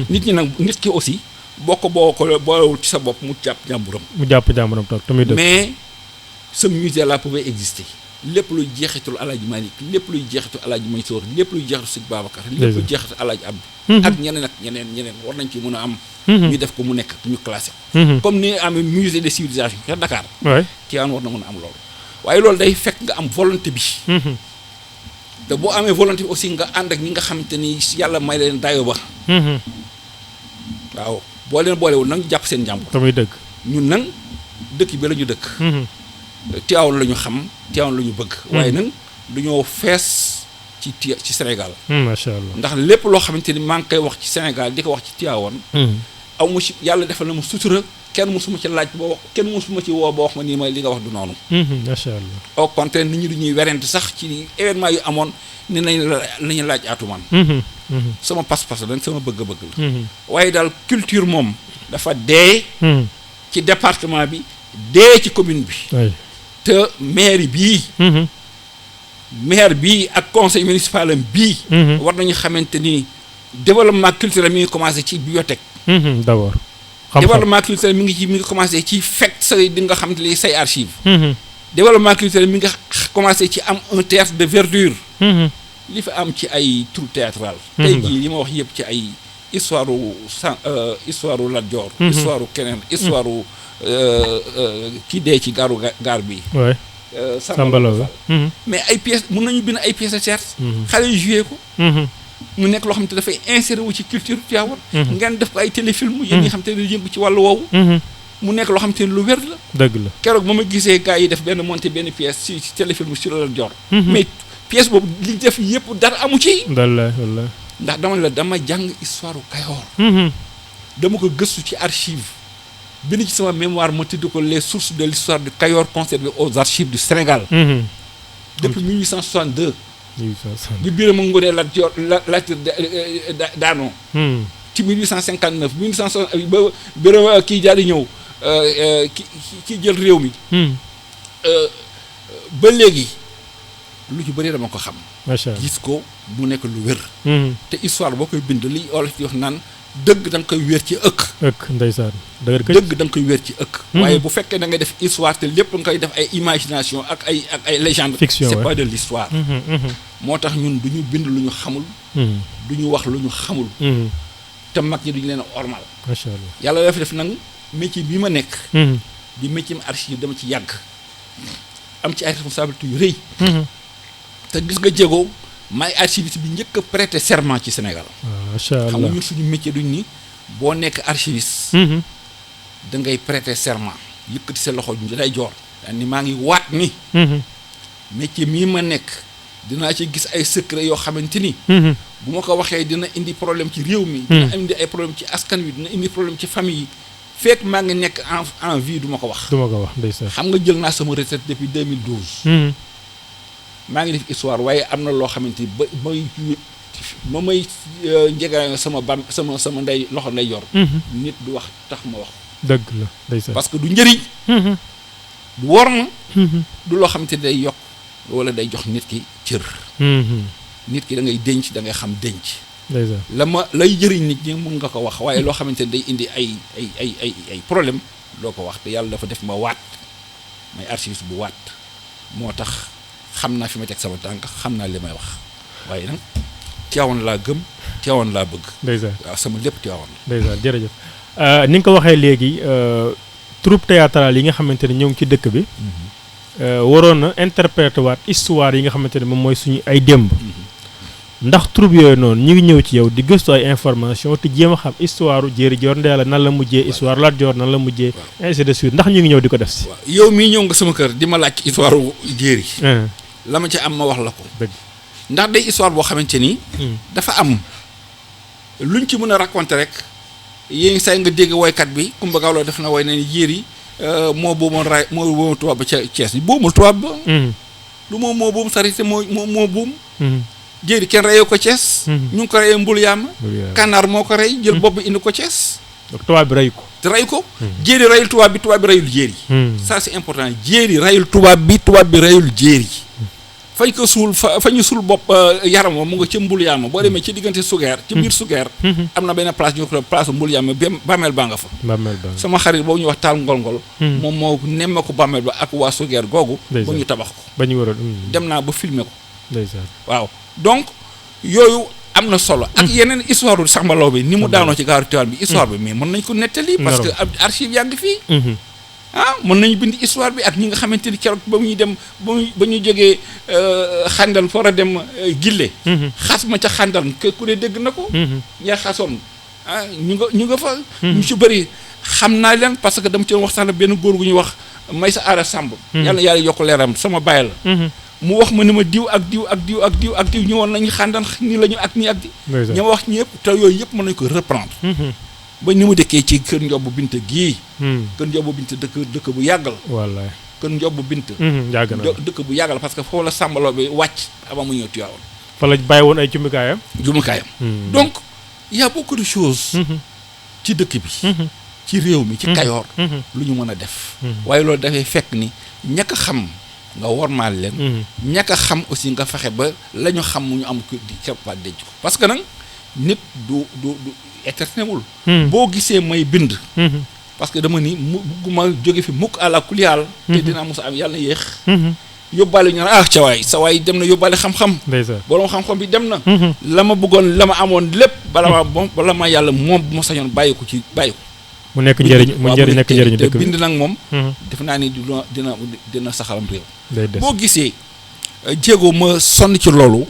nit ñi nag nit ki aussi boo ko boolewul ci sa bopp mu jàpp jàmburam. toog tamit dëgg. mais ce musée là pouvait exister lépp luy jeexitul Alaaji Malick lépp luy jeexitul Alaaji Mansour lépp luy jeexitul Sëñ Babacar. lépp luy jeexitul Alaaji Abdou. ak ñeneen war nañ ci mën a am. ñu def ko mu nekk ñu classé ko. comme ni amee musée des civilisations ca Dakar. waay Tivaouane war na mën a am loolu. waaye loolu day fekk nga am volonté bi. te boo amee volonté bi aussi nga ànd ak ñi nga xamante ni yàlla may leen dayo ba. waaw boo leen boolewul nag jàpp seen njàmbur. tamit dëgg ñun nag dëkk bi la ñu dëkk. Tivaouane la ñu xam Tivaouane la ñu bëgg. waaye nag dañoo fees ci Sénégal. macha allah ndax lépp loo xamante ni maa ngi koy wax ci Sénégal di ko wax ci Tivaouane. aw ma ci yàlla defal na ma sutura. kenn musuma ci laaj boo wax kenn musuma ci woo ba wax ma nii ma li nga wax du noonu. macha allah au contraire nit ñi du ñuy werante sax ci événement yu amoon ni nañu laaj Atoumane. sama pas-pas la sama bëgg-bëgg la. waaye daal culture moom dafa dee. ci département bi dee ci commune bi. te maire bii ak conseil municipal am bii. war nañu xamante ni développement culturel mi ngi commencé ci bibliothèque. d'abord. développement culturel mi ngi commencé ci fekk say di nga xam li say archive développement culturel mi nga commencé ci am un théâtre de verdure li fi am ci ay troupe théâtrale tey jii li ma wax yëpp ci ay histoire u Lat Joor histoire u keneen histoire u kii dee ci gaar bi Samba Laobé mais ay pièces mën nañu bind ay pièces de théâtre xale yu joué ko mu nekk loo xam te dafay inséré wu ci culture Tivaouane ngeen def ko ay téléfilm yéen ñi xam te ne yëngu ci wàllu woowu mu nekk loo xam te ne lu wér la dëgg la keroog ba ma gisee gars yi def benn monté benn pièce ci téléfilm sur Lat Joor mais pièce boobu li def yëpp dara amu ci wallaay ndax dama jàng histoire u Cayor dama ko gëstu ci archive bind ci sama mémoire ma tudd ko les sources de l'histoire de Cayor conservées aux archives du Sénégal depuis 1862 bi Birama Ngoné Lat Joor Latir daanoo ci 1859 ba Birama kii daal di ñëw ki jël réew mi ba léegi lu ci bëri dama ko xam gis ko mu nekk lu wér te histoire boo koy bind li olof di wax naan dëgg da nga koy wér ci ëkk ndeysaan dëgg da nga koy wér ci ëkk waaye bu fekkee da ngay def histoire te lépp nga koy def ay imagination ak ay légende c'est pas de l'histoire moo tax ñun du ñu bind lu ñu xamul du ñu wax lu ñu xamul te mag ñi duñu leen a ormal macha allah yàlla dafa def nag métier bi ma nekk di métier archive dama ci yàgg am ci ay responsabilité yu rëy te gis nga jéego maay archiviste bi njëkk a prêter serment ci Sénégal macha allah xam nga ñun suñu métier duñ ni boo nekk archiviste da ngay prêter serment yëkkati sa loxo ñu day joor ni maa ngi waat ni métier mii ma nekk dinaa ci gis ay secret yoo xamante ni bu ma ko waxee dina indi problème ci réew mi dina indi ay problème ci askan wi dina indi problème ci famille yi fekk maa ngi nekk en vie du ma ko wax ndeysaan xam nga jël naa sama retraite depuis 2012 maa ngi def histoire waaye am na loo xamante ni ba may njëgaay sama ndey loxo nday yor nit du wax tax ma wax dëgg la ndeysaan parce que du njëriñ du wor na du loo xamante ni day yokk wala day jox nit ki cër nit ki da ngay denc da ngay xam denc lay jëriñ nit ñi mun nga ko wax waaye loo xamante ni day indi ay problème doo ko wax te yàlla dafa def ma waat may archiviste bu waat moo tax xam naa fi ma teg sama tànk xam naa li may wax waaye nag Tivaouane laa gëm Tivaouane laa bëgg waaw sama lépp Tivaouane ndeysaan jërëjëf ni nga ko waxee léegi troupe théâtrale yi nga xamante ne ñoo ngi ci dëkk bi waroon na interpréter waat histoire yi nga xamante ne moom mooy suñu ay démb ndax troupe yooyu noonu ñu ngi ñëw ci yow di gëstu ay information te jéem a xam histoire u Jéeri Joor Ndeela nan la mujjee histoire Lat Joor nan la mujjee ainsi de suite ndax ñu ngi ñëw di ko def si yow mii ñëw nga sama kër di ma laaj histoire u Jéeri la ma ci am ma wax la ko dëgg ndax day histoire boo xamante ni dafa am luñ ci mën a raconter rek yéen say nga dégg woykat bi Kumba Gawlo def na woy na ni Jéeri moo boomoon tubaab ba ca Thiès bi boomul tubaab ba lu moo boom sarité moo boom Jéeri kenn reyee ko Thiès ñu ngi ko reyee mbul yaama kànnaar moo ko rey jël bopp bi indi ko Thiès tubaab bi rey ko te rey ko Jéeri reyul tubaab bi reyul Jéeri ça c'est important Jéeri reyul tubaab bi reyul Jéeri fañ ko suul fa ñu suul bopp yaram mu nga ca mbul yaama boo demee ci diggante Sugeer ci biir Sugeer am na benn place ñu ko place mbul yaama bàmmeel baa nga fa sama xarit boobu ñu wax taal ngol-ngol moom moo nemme ko bàmmeel ba ak waa Sugeer googu ba ñu tabax ko ba ñu waroon dem naa ba filmer ko waaw donc yooyu am na solo ak yeneen histoire du Samba Laobé bi ni mu daanoo ci gaaru Tivaouane bi histoire bi mais mën nañ ko nettali parce que archive yaa ngi fii mën nañu bind histoire bi ak ñi nga xamante ni keroog ba muy dem ba ñu jógee xàndal for a dem gille xas ma ca xàndal ku ne dégg na ko ñaa xasoon ñu nga fa ñu ci bëri xam naa leen parce que dama ci waxtaan benn góor gu ñuy wax Maysa Aara Samb yàlla yokk leeram sama baay la mu wax ma ni ma diw ak diw ñëwoon nañu xàndan nii la ñu ak nii ak di ña ma wax ñëpp te yooyu yëpp mën nañu ko reprendre ba ni mu dëkkee ci kër Njobu Bint gii kër Njobu Bint dëkk bu yàgg la wallaay kër Njobu Bint yàgg na dëkk bu yàgg la parce que foofu la Samba Laobé wàcc avant mu ñëw Tivaouane fa la bàyyi woon ay jumtukaayam donc il y a beaucoup de choses ci dëkk bi ci réew mi ci Cayor lu ñu mën a def waaye loolu dafay fekk ni ñàkk xam nga wormaal leen ñàkk a xam aussi nga fexe ba la ñu xam mu ñu am ko di capable denc ko parce que nag nit du éternel. boo gisee may bind. parce que dama ni bugguma jóge fi mukk àla kuliyaal. te dinaa mos a am yàlla na yéex. yóbbaale ñu naan sa waay dem na yóbbaale xam-xam. borom xam-xam bi dem na. la ma bëggoon la ma amoon lépp bala ma yàlla moom bu ma sañoon bàyyi ko. mu nekk njëriñ dëkk bi bind nag moom. def naa ni dina saxalam réew. boo gisee jéego ma sonn ci loolu.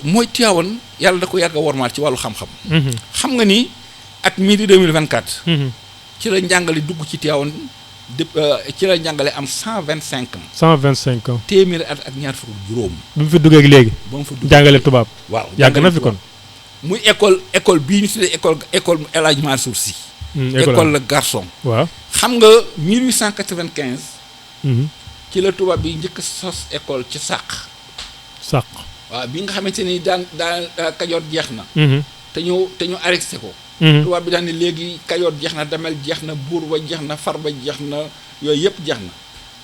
mooy Tivaouane yàlla da ko yàgg a wormaal ci wàllu xam-xam. xam nga ni at mii di 2024. ci la njàngale dugg ci Tivaouane ci la njàngale am 125 ans. 125 ans. téeméeri at ak ñaar fukk juróom. bi mu fi duggee léegi. ba mu fa duggee jàngale tubaab. waaw yàgg na fi kon. muy école bii ñu tuddee école El Hadj Mansour Sy. école la garçon. waaw xam nga 1895. ci la tubaab bi njëkk a sos école ci sàq. waaw bi nga xamante ni daan Kajoor jeex na. te ñu arrêté ko. tubaab bi daan ne léegi Kajoor jeex na Damel jeex na Buur ba jeex na Farba jeex na yooyu yëpp jeex na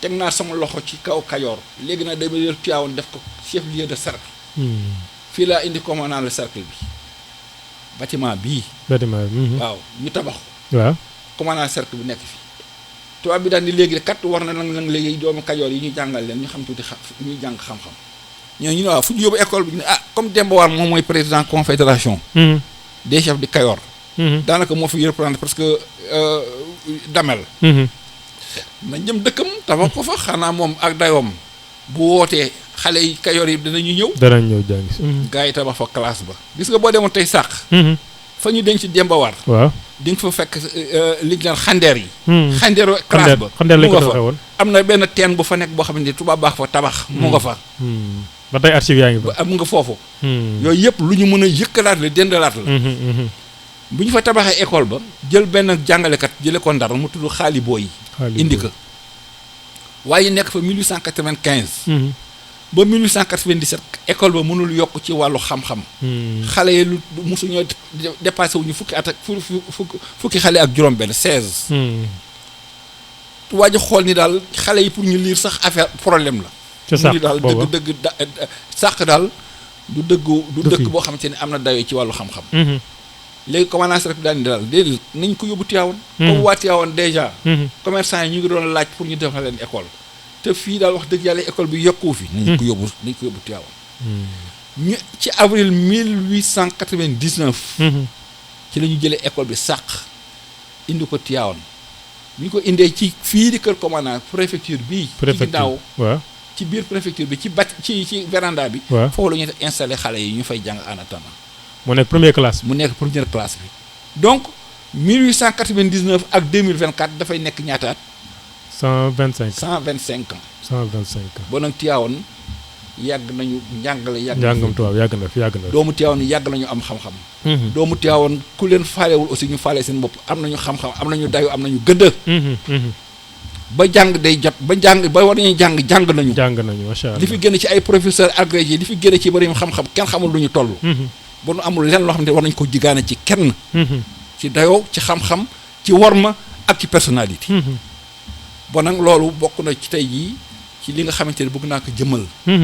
teg naa sama loxo ci kaw Kajoor léegi nag damay jël Tivaouane def ko chef lieu de cercle. fii laa indi commandant le cercle bi bâtiment bii. waaw ñu tabax ko. waaw commandant cercle bi nekk fi tubaab bi daan ne léegi kat war na nag léegi doomu Kajoor yi ñu jàngal leen ñu xam tuuti ñuy jàng xam-xam. ñu ne waaw fu ñu yóbbu école bi ñu ne comme Demba War moom mooy président confédération. des chefs du Cayor. daanaka moo fi reprendre parce que Damel. nañ jëm dëkkam tabax ko fa xanaa moom ak dayoom bu wootee xale yi Kayor yi danañu ñëw. danañ ñëw jàng si. gars yi tabax fa classe ba. gis nga boo demoon tey sàq. fa ñu denc Demba War. waaw di nga fa fekk li ñu naan xandeer yi. xandeeru classe ba xandeer lañ ko tabaxee woon. am na benn teen bu fa nekk boo xamante ni tubaab baax fa tabax. mu nga fa. ba tey archive yaa ngi fa. am nga foofu. yooyu yëpp lu ñu mën a yëkkalaat la dendalaat la. bu ñu fa tabaxee école ba jël benn jàngalekat jële ko Ndar mu tudd xaali booy indi ko waaye nekk fa 1895. ba 1897 école ba mënul yokk ci wàllu xam-xam. xale yi lu mosuñoo dépassé wuñu fukki at ak fukki xale ak juróom-benn 16. waa ji xool ni daal xale yi pour ñu lire sax affaire problème la. ca sax daal dëgg sàq daal du dëkk boo xamante ne am na dayoo ci wàllu xam-xam. léegi commandant rek daal di daal déedéet nañ ko yóbbu Tivaouane. comme waa Tivaouane déjà. commerçant yi ñu ngi doon laaj pour ñu defal leen école. te fii daal wax dëgg yàlla école bi yokku fi. nañ ko yóbbu Tivaouane. ñu ci avril 1899. ci la ñu jëlee école bi sàq indi ko Tivaouane. bi ñu ko indee ci fii di kër commandant préfecture bii. ci ginnaaw waaw. ci biir préfecture bi ci véranda bi. waaw foofu la ñuy installé xale yi ñu fay jàng en attendant. mu nekk première classe. mu nekk première classe bi. donc 1899 ak 2024 dafay nekk ñaata at. 125. 125 ans. 125 ans. bon nag Tivaouane yàgg nañu njàngale. njàngam tubaab yàgg na. doomu Tivaouane yàgg nañu am xam-xam. doomu Tivaouane ku leen faalewul aussi ñu faale seen bopp am nañu xam-xam am nañu dayu am nañu gëdd. ba jàng day jot ba war nañu jàng nañu. macha allah li fi génn ci ay professeur agrégé li fi génn ci bari xam-xam kenn xamul lu ñu toll. ba nu amul lenn loo xam ne war nañu ko jigaane ci kenn. ci dayoo ci xam-xam ci worma ak ci personnalité. bon nag loolu bokk na ci tey jii ci li nga xamante ne bëgg naa ko jëmmal. maa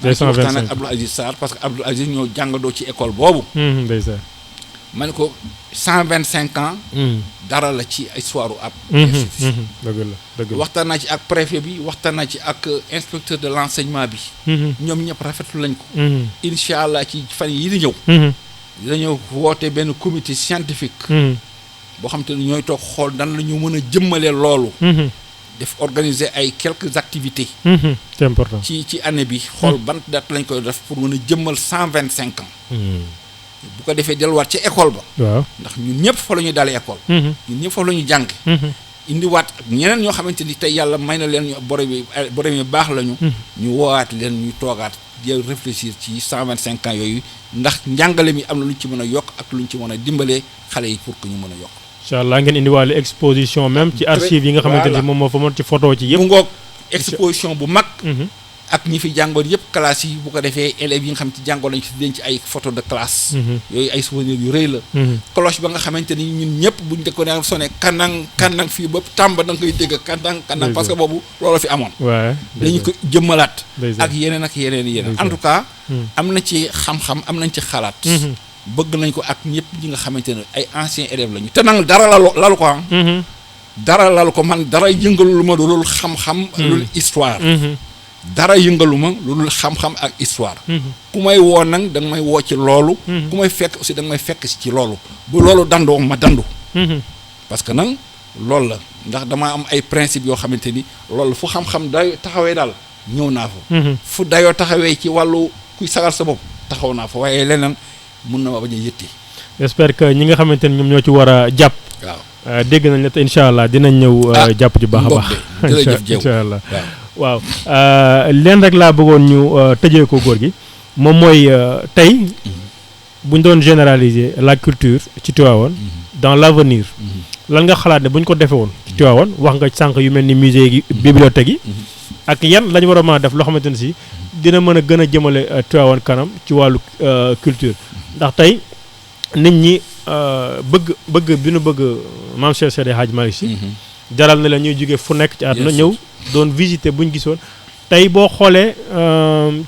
ngi waxtaan ak Abdoul Aziz Sarr parce que Abdoul Aziz ñoo jàngandoo ci école boobu. ndeysaan. ma ne ko 125 ans. dara la ci histoire ab. dëgg la waxtaan naa ci ak préfet bi waxtaan naa ci ak inspecteur de l'enseignement bi. ñoom ñëpp rafetlu lañ ko. incha allah ci fan yii di ñëw. dañoo woote benn comité scientifique. boo xam te ne ñooy toog xool dan la ñu mën a jëmmalee loolu. def organiser ay quelques activités. c'est important ci année bi. xool ban date lañ koy def pour mën a jëmmal 125 ans. bu ko defee delluwaat ci école ba. waaw ndax ñun ñëpp fa la ñuy dalee école. ñun ñëpp fa la ñuy jàng. indiwaat ak ñeneen ñoo xamante ni tey yàlla may na leen ñu borom yi baax lañu. ñu woowaat leen ñu toogaat di réfléchir ci 125 ans yooyu ndax njàngale mi am na lu ñu ci mën a yokk ak lu ñu ci mën a dimbalee xale yi pour que ñu mën a yokk. incha allah ngeen indiwaale exposition même ci archive yi nga xamante ni moom moo fa mën ci photo ci yëpp. mu ngoog exposition bu mag. ak ñi fi jàngoon yëpp classe yi bu ko defee élèves yi nga xam ci jàngoon lañu ci denc ay photo de classe. yooyu ay souvenirs yu rëy la. cloche ba nga xamante ni ñun ñëpp buñ ko ne sonné kanang fii ba tàmba da nga koy dégg kanang parce que boobu loolu fi amoon. waaw dañu ko jëmmalaat. ak yeneen en tout cas. am na ci xam-xam am nañ ci xalaat. bëgg nañ ko ak ñëpp ñi nga xamante ne ay anciens élèves lañu te nag dara lalu ko am. dara lalu ko man dara yëngalu ma loolu xam-xam. loolu histoire. dara yëngalu ma loolu xam-xam ak histoire. ku may woo nag da nga may woo ci loolu. ku may fekk aussi da nga may fekk si ci loolu. bu loolu dandoo ma dandu. parce que nag loolu la ndax damaa am ay principes yoo xamante ni loolu fu xam-xam day taxawee daal ñëw naa fa. fu dayoo taxawee ci wàllu kuy sagal sa bopp taxaw naa fa waaye leneen mun na ma bañ a yëtti. j'espère que ñi nga xamante ni ñoom ñoo ci war a jàpp. waaw dégg nañ la te incha allah dinañ ñëw. jàpp ci baax a baax. jërëjëf Diop incha allah waaw leen rek laa bëggoon ñu tëjee ko góor gi moom mooy tey bu ñu doon généraliser la culture ci Tivaouane dans l'avenir lan nga xalaat ne bu ñu ko defee woon ci Tivaouane wax nga sànq yu mel ni musée yi bibliothèque yi ak yan la ñu war a mën a def loo xamante ne si dina mën a gën a jëmale Tivaouane kanam ci wàllu culture ndax tey nit ñi bëgg bi nu bëgg maam Cheikh Seydi Hadji Malick Sy jaral na la ñuy jógee fu nekk ci àdduna ñëw doon visiter bu ñu gisoon tey boo xoolee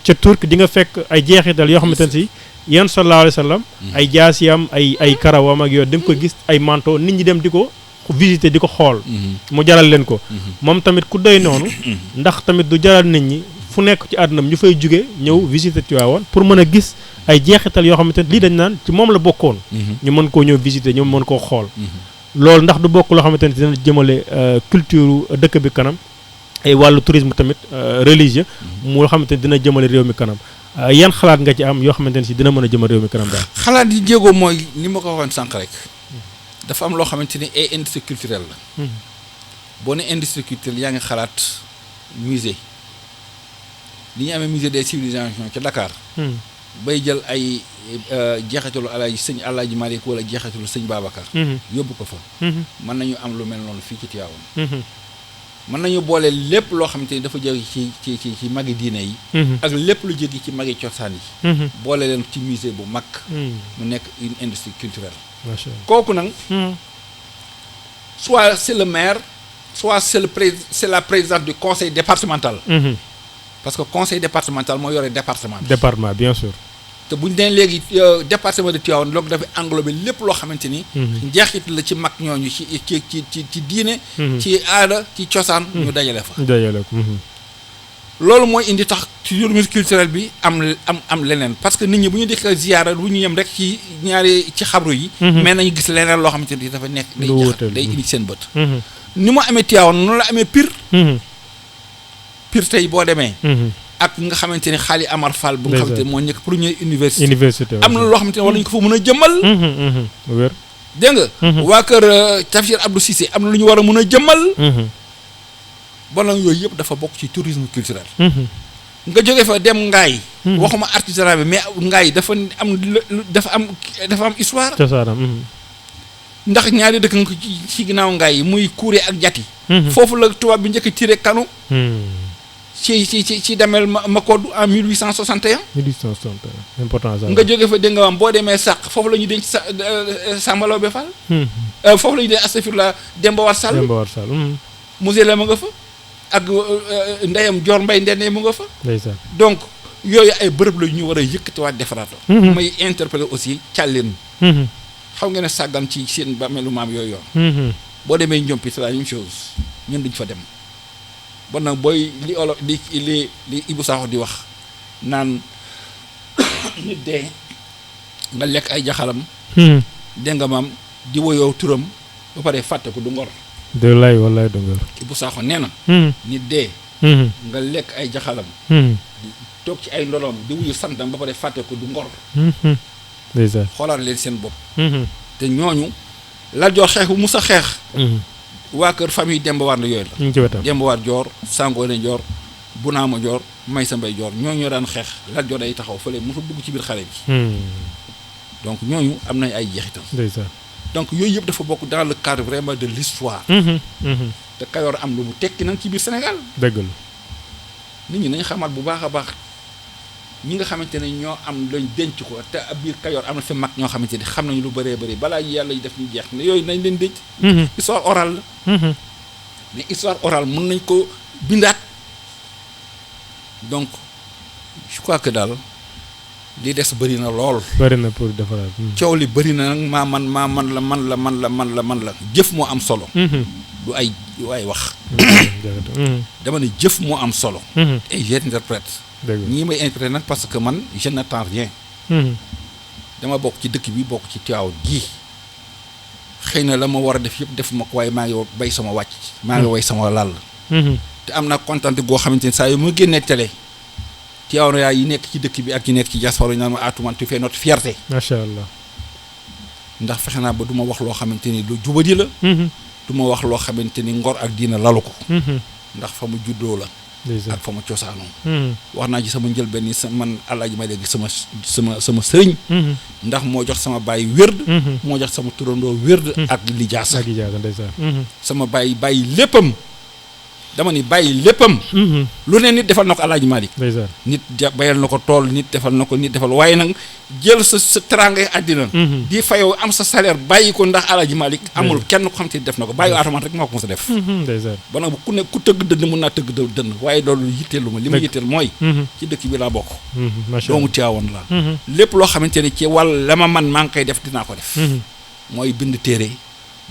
ca Turc di nga fekk ay jeexital yoo xamante ne si yéen sallallahu alayhi wa sallam ay jaasiyam ay karawam ak yooyu da nga ko gis ay manteau nit ñi dem di ko visiter di ko xool mu jaral leen ko moom tamit ku doy noonu ndax tamit du jaral nit ñi fu nekk ci àdduna ñu fay jóge ñëw visiter Tivaouane pour mën a gis ay jeexital yoo xamante ne lii dañ naan ci moom la bokkoon ñu mën koo ñëw visiter ñu mën koo xool loolu ndax du bokk loo xamante ne dina jëmale culture dëkk bi kanam ay wàllu tourisme tamit religieux moo xamante ne dina jëmale réew mi kanam yan xalaat nga ci am yoo xamante ne si dina mën a jëmal réew mi kanam daal. xalaat yi jéego mooy ni ma ko waxoon sànq rek dafa am loo xamante ni ay industrie culturelle la. boo ne industrie culturelle yaa ngi xalaat musée li ñu amee musée des civilisations ca Dakar. bay jël ay jeexitalu sëñ Alaaji Malick wala jeexitalu sëñ Babacar. yóbbu ko fa. mën nañu am lu mel noonu fii ci Tivaouane. mën nañu boole lépp loo xamante ni dafa jóge ci magi diine yi. ak lépp lu jóge ci magi cosaan yi. boole leen ci musée bu mag. mu nekk une industrie culturelle. macha allah kooku nag. soit c'est le maire soit c'est la présidente du conseil départemental. parce que conseil départemental moo yore département bi. département bien sûr. te bu ñu nee léegi département de Tivaouane loolu dafay englobé lépp loo xamante ni. njeexit la ci mag ñooñu ci diine. ci aada ci cosaan. ñu dajale fa. dajale ko. loolu mooy indi tax tourisme culturel bi am leneen parce que nit ñi bu ñu dikk ziyaara bu ñu yem rek ci ñaari ci xabru yi. mais nañu gis leneen loo xamante ni dafa nekk. day indi seen bët. ni mu amee Tivaouane noonu la amee Pire. Pire tey boo demee. ak nga xamante ni Xaali Amar Fall bu nga xamante ni moo nekk première université am na loo xamante ni war nañu ko fa mën a jëmmal. wér dégg nga. waa kër Tafsir Abdou Cissé am na lu ñu war a mën a jëmmal. bon nag yooyu yëpp dafa bokk ci tourisme culturel. nga jógee fa dem Ngaay. waxuma artisanat bi mais Ngaay dafa am histoire. ndax ñaari dëkk nga ko ci ginnaaw Ngaay yi muy Kouré ak Jati. foofu la tubaab bi njëkk a tiré kanu. ci demel Makoddu en 1861. 1861 importance nga jóge fa dégg nga am boo demee Sàq foofu la ñu denc Samba Laobé Fall. foofu la ñu denc astafurlah Demba War Sall. musée la mu nga fa ak ndeyam Dior Mbaye Ndene mu nga fa. donc yooyu ay bërëb la ñu war a yëkkatiwaat defaraat la. may interpeller aussi càlleen. xaw ngeen ne sàggan ci seen bàmmeelu maam yooyu yoon. boo demee Ndiompi c'est la même chose ñun duñ fa dem. bon nag booy li olo li Ibou Sakho di wax naan nit dee nga lekk ay jaxalam. dégg nga maam di woyoo turam ba pare fàtte ko du ngor. de lay wallaay du ngor. Ibou Sakho nee na. nit dee. nga lekk ay jaxalam. toog ci ay ndolom di wuyu santam ba pare fàtte ko du ngor. xoolaat leen seen bopp. te ñooñu la joor xeex bu mus a xeex. waa kër famille Demba War la yooyu la. ñu ngi ci wetam Demba War Joor Sangoone Joor Bunaama Joor Maysa Mbay Joor ñoo daan xeex Lat Joor day taxaw fële mu fa dugg ci biir xale bi. donc ñooñu am nañ ay jeexital. donc yooyu yëpp dafa bokk dans le cadre vraiment de l'histoire. te Kayor am lu mu tekki nag ci biir Sénégal. dëgg la nit ñi nañ xamaat bu baax a baax ñi nga xamante ne ñoo am lañ denc ko te ab biir Kayor am na fi mag ñoo xamante ne xam nañu lu bëree bëri balaa yàlla def ñu jeex ne yooyu nañ leen denc. histoire orale la. mais histoire orale mën nañ ko bindaat donc je crois que daal li des bëri na lool. bëri na pour defaraat. coow li bëri na nag man la jëf moo am solo. du ay wax. dama ne jëf moo am solo. et j'interprète. ñii may interpréter nag parce que man je n'attends rien. dama bokk ci dëkk bi bokk ci Tivaouane gii xëy na la ma war a def yëpp defuma ko waaye maa ngi bay sama wàcc. maa ngi way sama làll. te am naa kontaan goo xamante ni saa yu ma génnee télé Tivaouane yaa yi nekk ci dëkk bi ak yi nekk ci diaspora yi naan ma Atoumane tu fais notre fierté. macha allah. ndax fexe naa ba du ma wax loo xamante ni lu jubadi la. du ma wax loo xamante ni ngor ak diina lalu ko. ndax fa mu juddoo la. ak fa ma cosaanoo. wax naa ci sama njëlbeen ni man Alaaji ma léegi sama sëriñ. ndax moo jox sama baay wérd. moo jox sama turandoo wérd. ak lijaasa. sama baay bàyyi léppam. dama ni bàyyi léppam. lu ne nit defal na ko Alaaji Malick. nit bayal na ko tool nit defal na ko nit defal waaye nag jël sa teraangay àddina. di fayoo am sa salaire bàyyi ko ndax Alaaji Malick amul kenn ko xam te def na ko bàyyi Atoumane rek moo ko mos a def. ba nag ku ne ku tëgg dënn mun naa tëgg dënn waaye loolu yitteelu ma li ma yitteel mooy. ci dëkk bi laa bokk. doomu Tivaouane laa. lépp loo xamante ni ci wàll la ma man maa ngi koy def dinaa ko def. mooy bind téere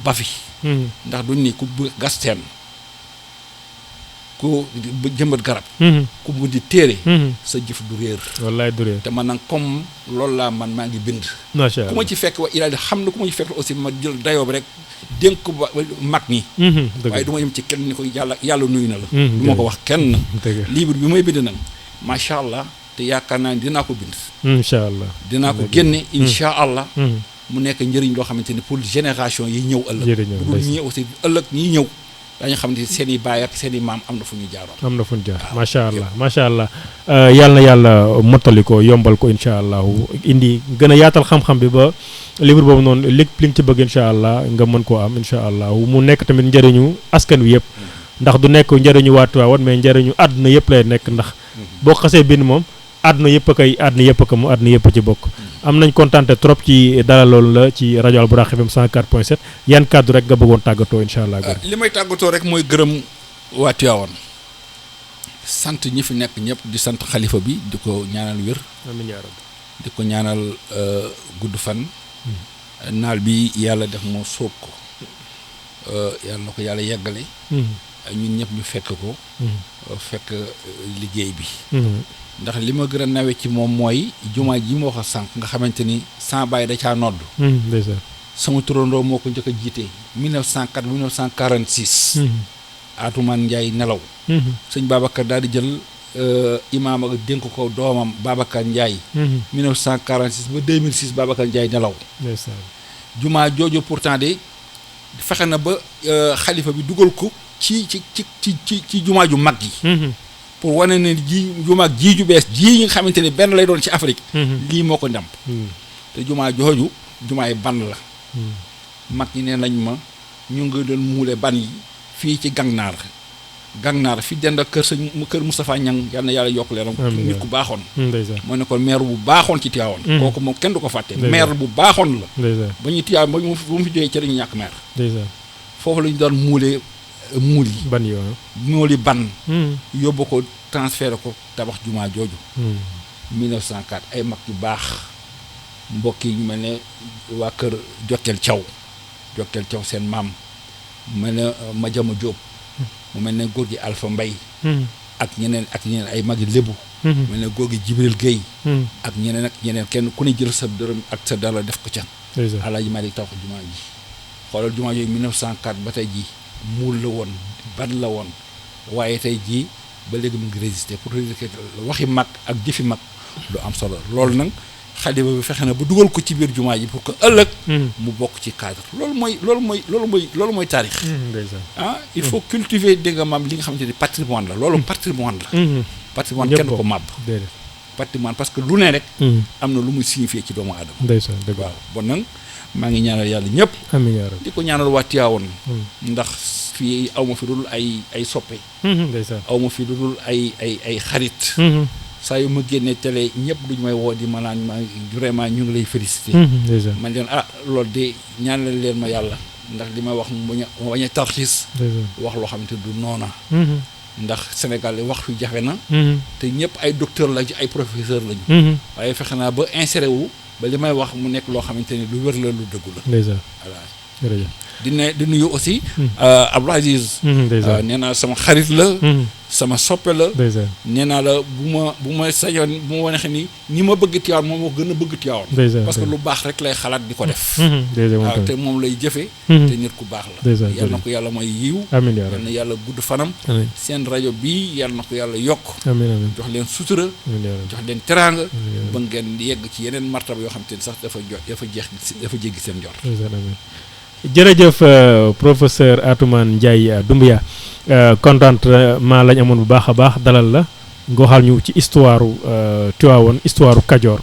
ba fi. ndax duñ ni ku gas teen ku jëmbat garab. ku mu di téere. sa jëf du réer. wallaay du réer te man nag comme loolu laa man maa ngi bind. macha allah ku ma ci fekk wa ilaali xam na ku ma ci fekk aussi ma jël dayoo bi rek dénk ko ba mag ñi. waaye du ma yem ci kenn ni ko yàlla nuyu na la. du ma ko wax kenn. livre bi may bind nag macha allah te yaakaar naa ni dinaa ko bind. incha allah dinaa ko génne incha allah. mu nekk njëriñ loo xamante ni pour génération yi ñëw ëllëg. pour ñi aussi ëllëg ñi ñëw. dañu xam ne seen i baay ak seen i maam am na fu ñu jaaroon. am na fu ñu jaar macha allah macha allah. yàlla na yàlla mottali ko yombal ko incha allah indi gën a yaatal xam-xam bi ba livre boobu noonu li nga ci bëgg incha allah nga mën koo am incha allah mu nekk tamit njëriñu askan wi yëpp. ndax du nekk njëriñu waa Tivaouane mais njëriñu àdduna yëpp lay nekk ndax boo xasee bind moom àdduna yëpp a koy àdduna yëpp a ko mu àdduna yëpp a ci bokk. am nañ kontaante trop ci dalal loolu la ci rajo Albourakh FM 104.7 yan kàddu rek nga bëggoon tàggatoo incha allah. li may tàggatoo rek mooy gërëm waa Tivaouane sant ñi fi nekk ñëpp di sant xalifa bi di ko ñaanal wér. amiin yaa rabbi. di ko ñaanal gudd fan. naal bi yàlla def moo sóob ko yàlla na ko yàlla yeggale. ñun ñëpp ñu fekk ko. fekk liggéey bi. ndax li ma gën a nawe ci moom mooy jumaa ji ma wax a sànq nga xamante ni sans bàyyi da caa nodd. sama turandoo moo ko njëkk a jiite 1904 1946. Atoumane Ndiaye nelaw. sëñ Babacar daal di jël imaam ak dénk ko doomam Babacar Ndiaye. 1946 ba 2006 Babacar Ndiaye nelaw. jumaa jooju pourtant de fexe na ba xalifa bi dugal ko ci jumaa ju mag yi. pour wane ne jumaa ji ju bees ji nga xamante ni benn lay doon ci Afrique. lii moo ko ndàmp. te jumaa jooju jumaay ban la. mag ñi nee nañ ma ñu ngi doon muule ban yi fii ci Gangnaar fi dend ak kër Moustapha Niang yal na yàlla yokk leeram. nit ku baaxoon. moo ne ko maire bu baaxoon ci Tivaouane. kooku moom kenn du ko fàtte. maire bu baaxoon la. ba ñuy Tivaouane ba mu fi jógee ci lañu ñàkk maire. foofu la ñu doon muule muul yi. ban yoo muul yi ban. yóbbu ko transféré ko tabax jumaa jooju. 1904 ay mag yu baax mbokk yi ñu mel ne waa kër Jokkel Thiaw seen maam mu mel ne Madiama Diop. mu mel ne góor gi Alpha Mbaye ak ñeneen ay magi lébu. mu mel ne góor gi Jibril Guèye. ak ñeneen kenn ku ne jël sa dërëm ak sa dara def ko ca. Alaaji Malick tabax jumaa ji xoolal jumaa yooyu 1904 ba tey jii muul la woon ban la woon waaye tey jii ba léegi mu ngi résister pour résister waxi mag ak jëfi mag lu am solo loolu nag xalifa bi fexe na ba dugal ko ci biir jumaa ji pour que ëllëg mu bokk ci cadre loolu mooy taarix. Il faut cultiver dégg nga maam li nga xamante ni patrimoine la loolu patrimoine la. patrimoine kenn ko màbb. patrimoine parce que lu ne rek. am na lu muy signifié ci doomu aadama. ndeysaan dëgg waaw bon nag maa ngi ñaanal yàlla ñëpp. amiin yaa rabbi di ko ñaanal waa Tivaouane. ndax fii aw ma fi dul ay soppe. ndeysaan aw ma fi dul ay xarit. saa yu ma génnee télé ñëpp duñu may woo di ma naan ma vraiment ñu ngi lay félicité. man leen loolu de ñaanal leen ma yàlla ndax li may wax mu bañ a tarxiis. wax loo xamante du noona ndax Sénégal wax fi jafe na. te ñëpp ay docteur la ci ay professeur lañu. waaye fexe naa ba inséré wu ba li may wax mu nekk loo xamante ni lu wér la lu dëggu la. ndeysaan voilà jërëjëf. di nuyu aussi. Abdou Aziz. ndeysaan nee naa sama xarit la. sama soppe la. ndeysaan nee naa la bu ma sañoon bu ma wane ni ma bëgg Tivaouane moom moo gën a bëgg Tivaouane. ndeysaan parce que lu baax rek lay xalaat di ko def. ndeysaan te moom lay jëfe te nit ku baax la. ndeysaan yal na ko yàlla may yiw. amiin yaa yal rabbi na yàlla gudd fanam. amiin seen rajo bii yal na ko yàlla yokk. amiin amiin jox leen sutura. amiin yaa rabbi jox leen teraanga. ba ngeen yegg ci yeneen martaba yoo xam te ni sax dafa jéggi seen njort. ndeysaan amiin jërëjëf professeur Atoumane Ndiaye Doumbia contentement lañ amoon bu baax a baax dalal la nga waxal ñu ci histoire Tivaouane histoire Cayor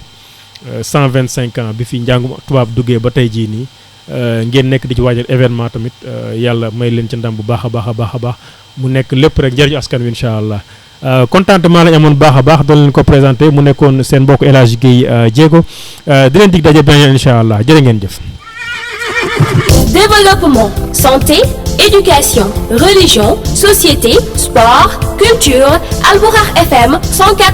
125 ans bi fi njàngum tubaab duggee ba tey jii nii ngeen nekk di ci waajal événement tamit yàlla may leen ci ndam bu baax a baax a baax a baax mu nekk lépp rek njëriñu askan wi incha allah contentement lañ amoon bu baax a baax doon leen ko présenté mu nekkoon seen mbokk El Hadj Guèye Diégo di leen dig daje beneen incha allah jërë ngeen jëf. Développement, santé, éducation, religion, société, sport, culture, Albourakh FM 104.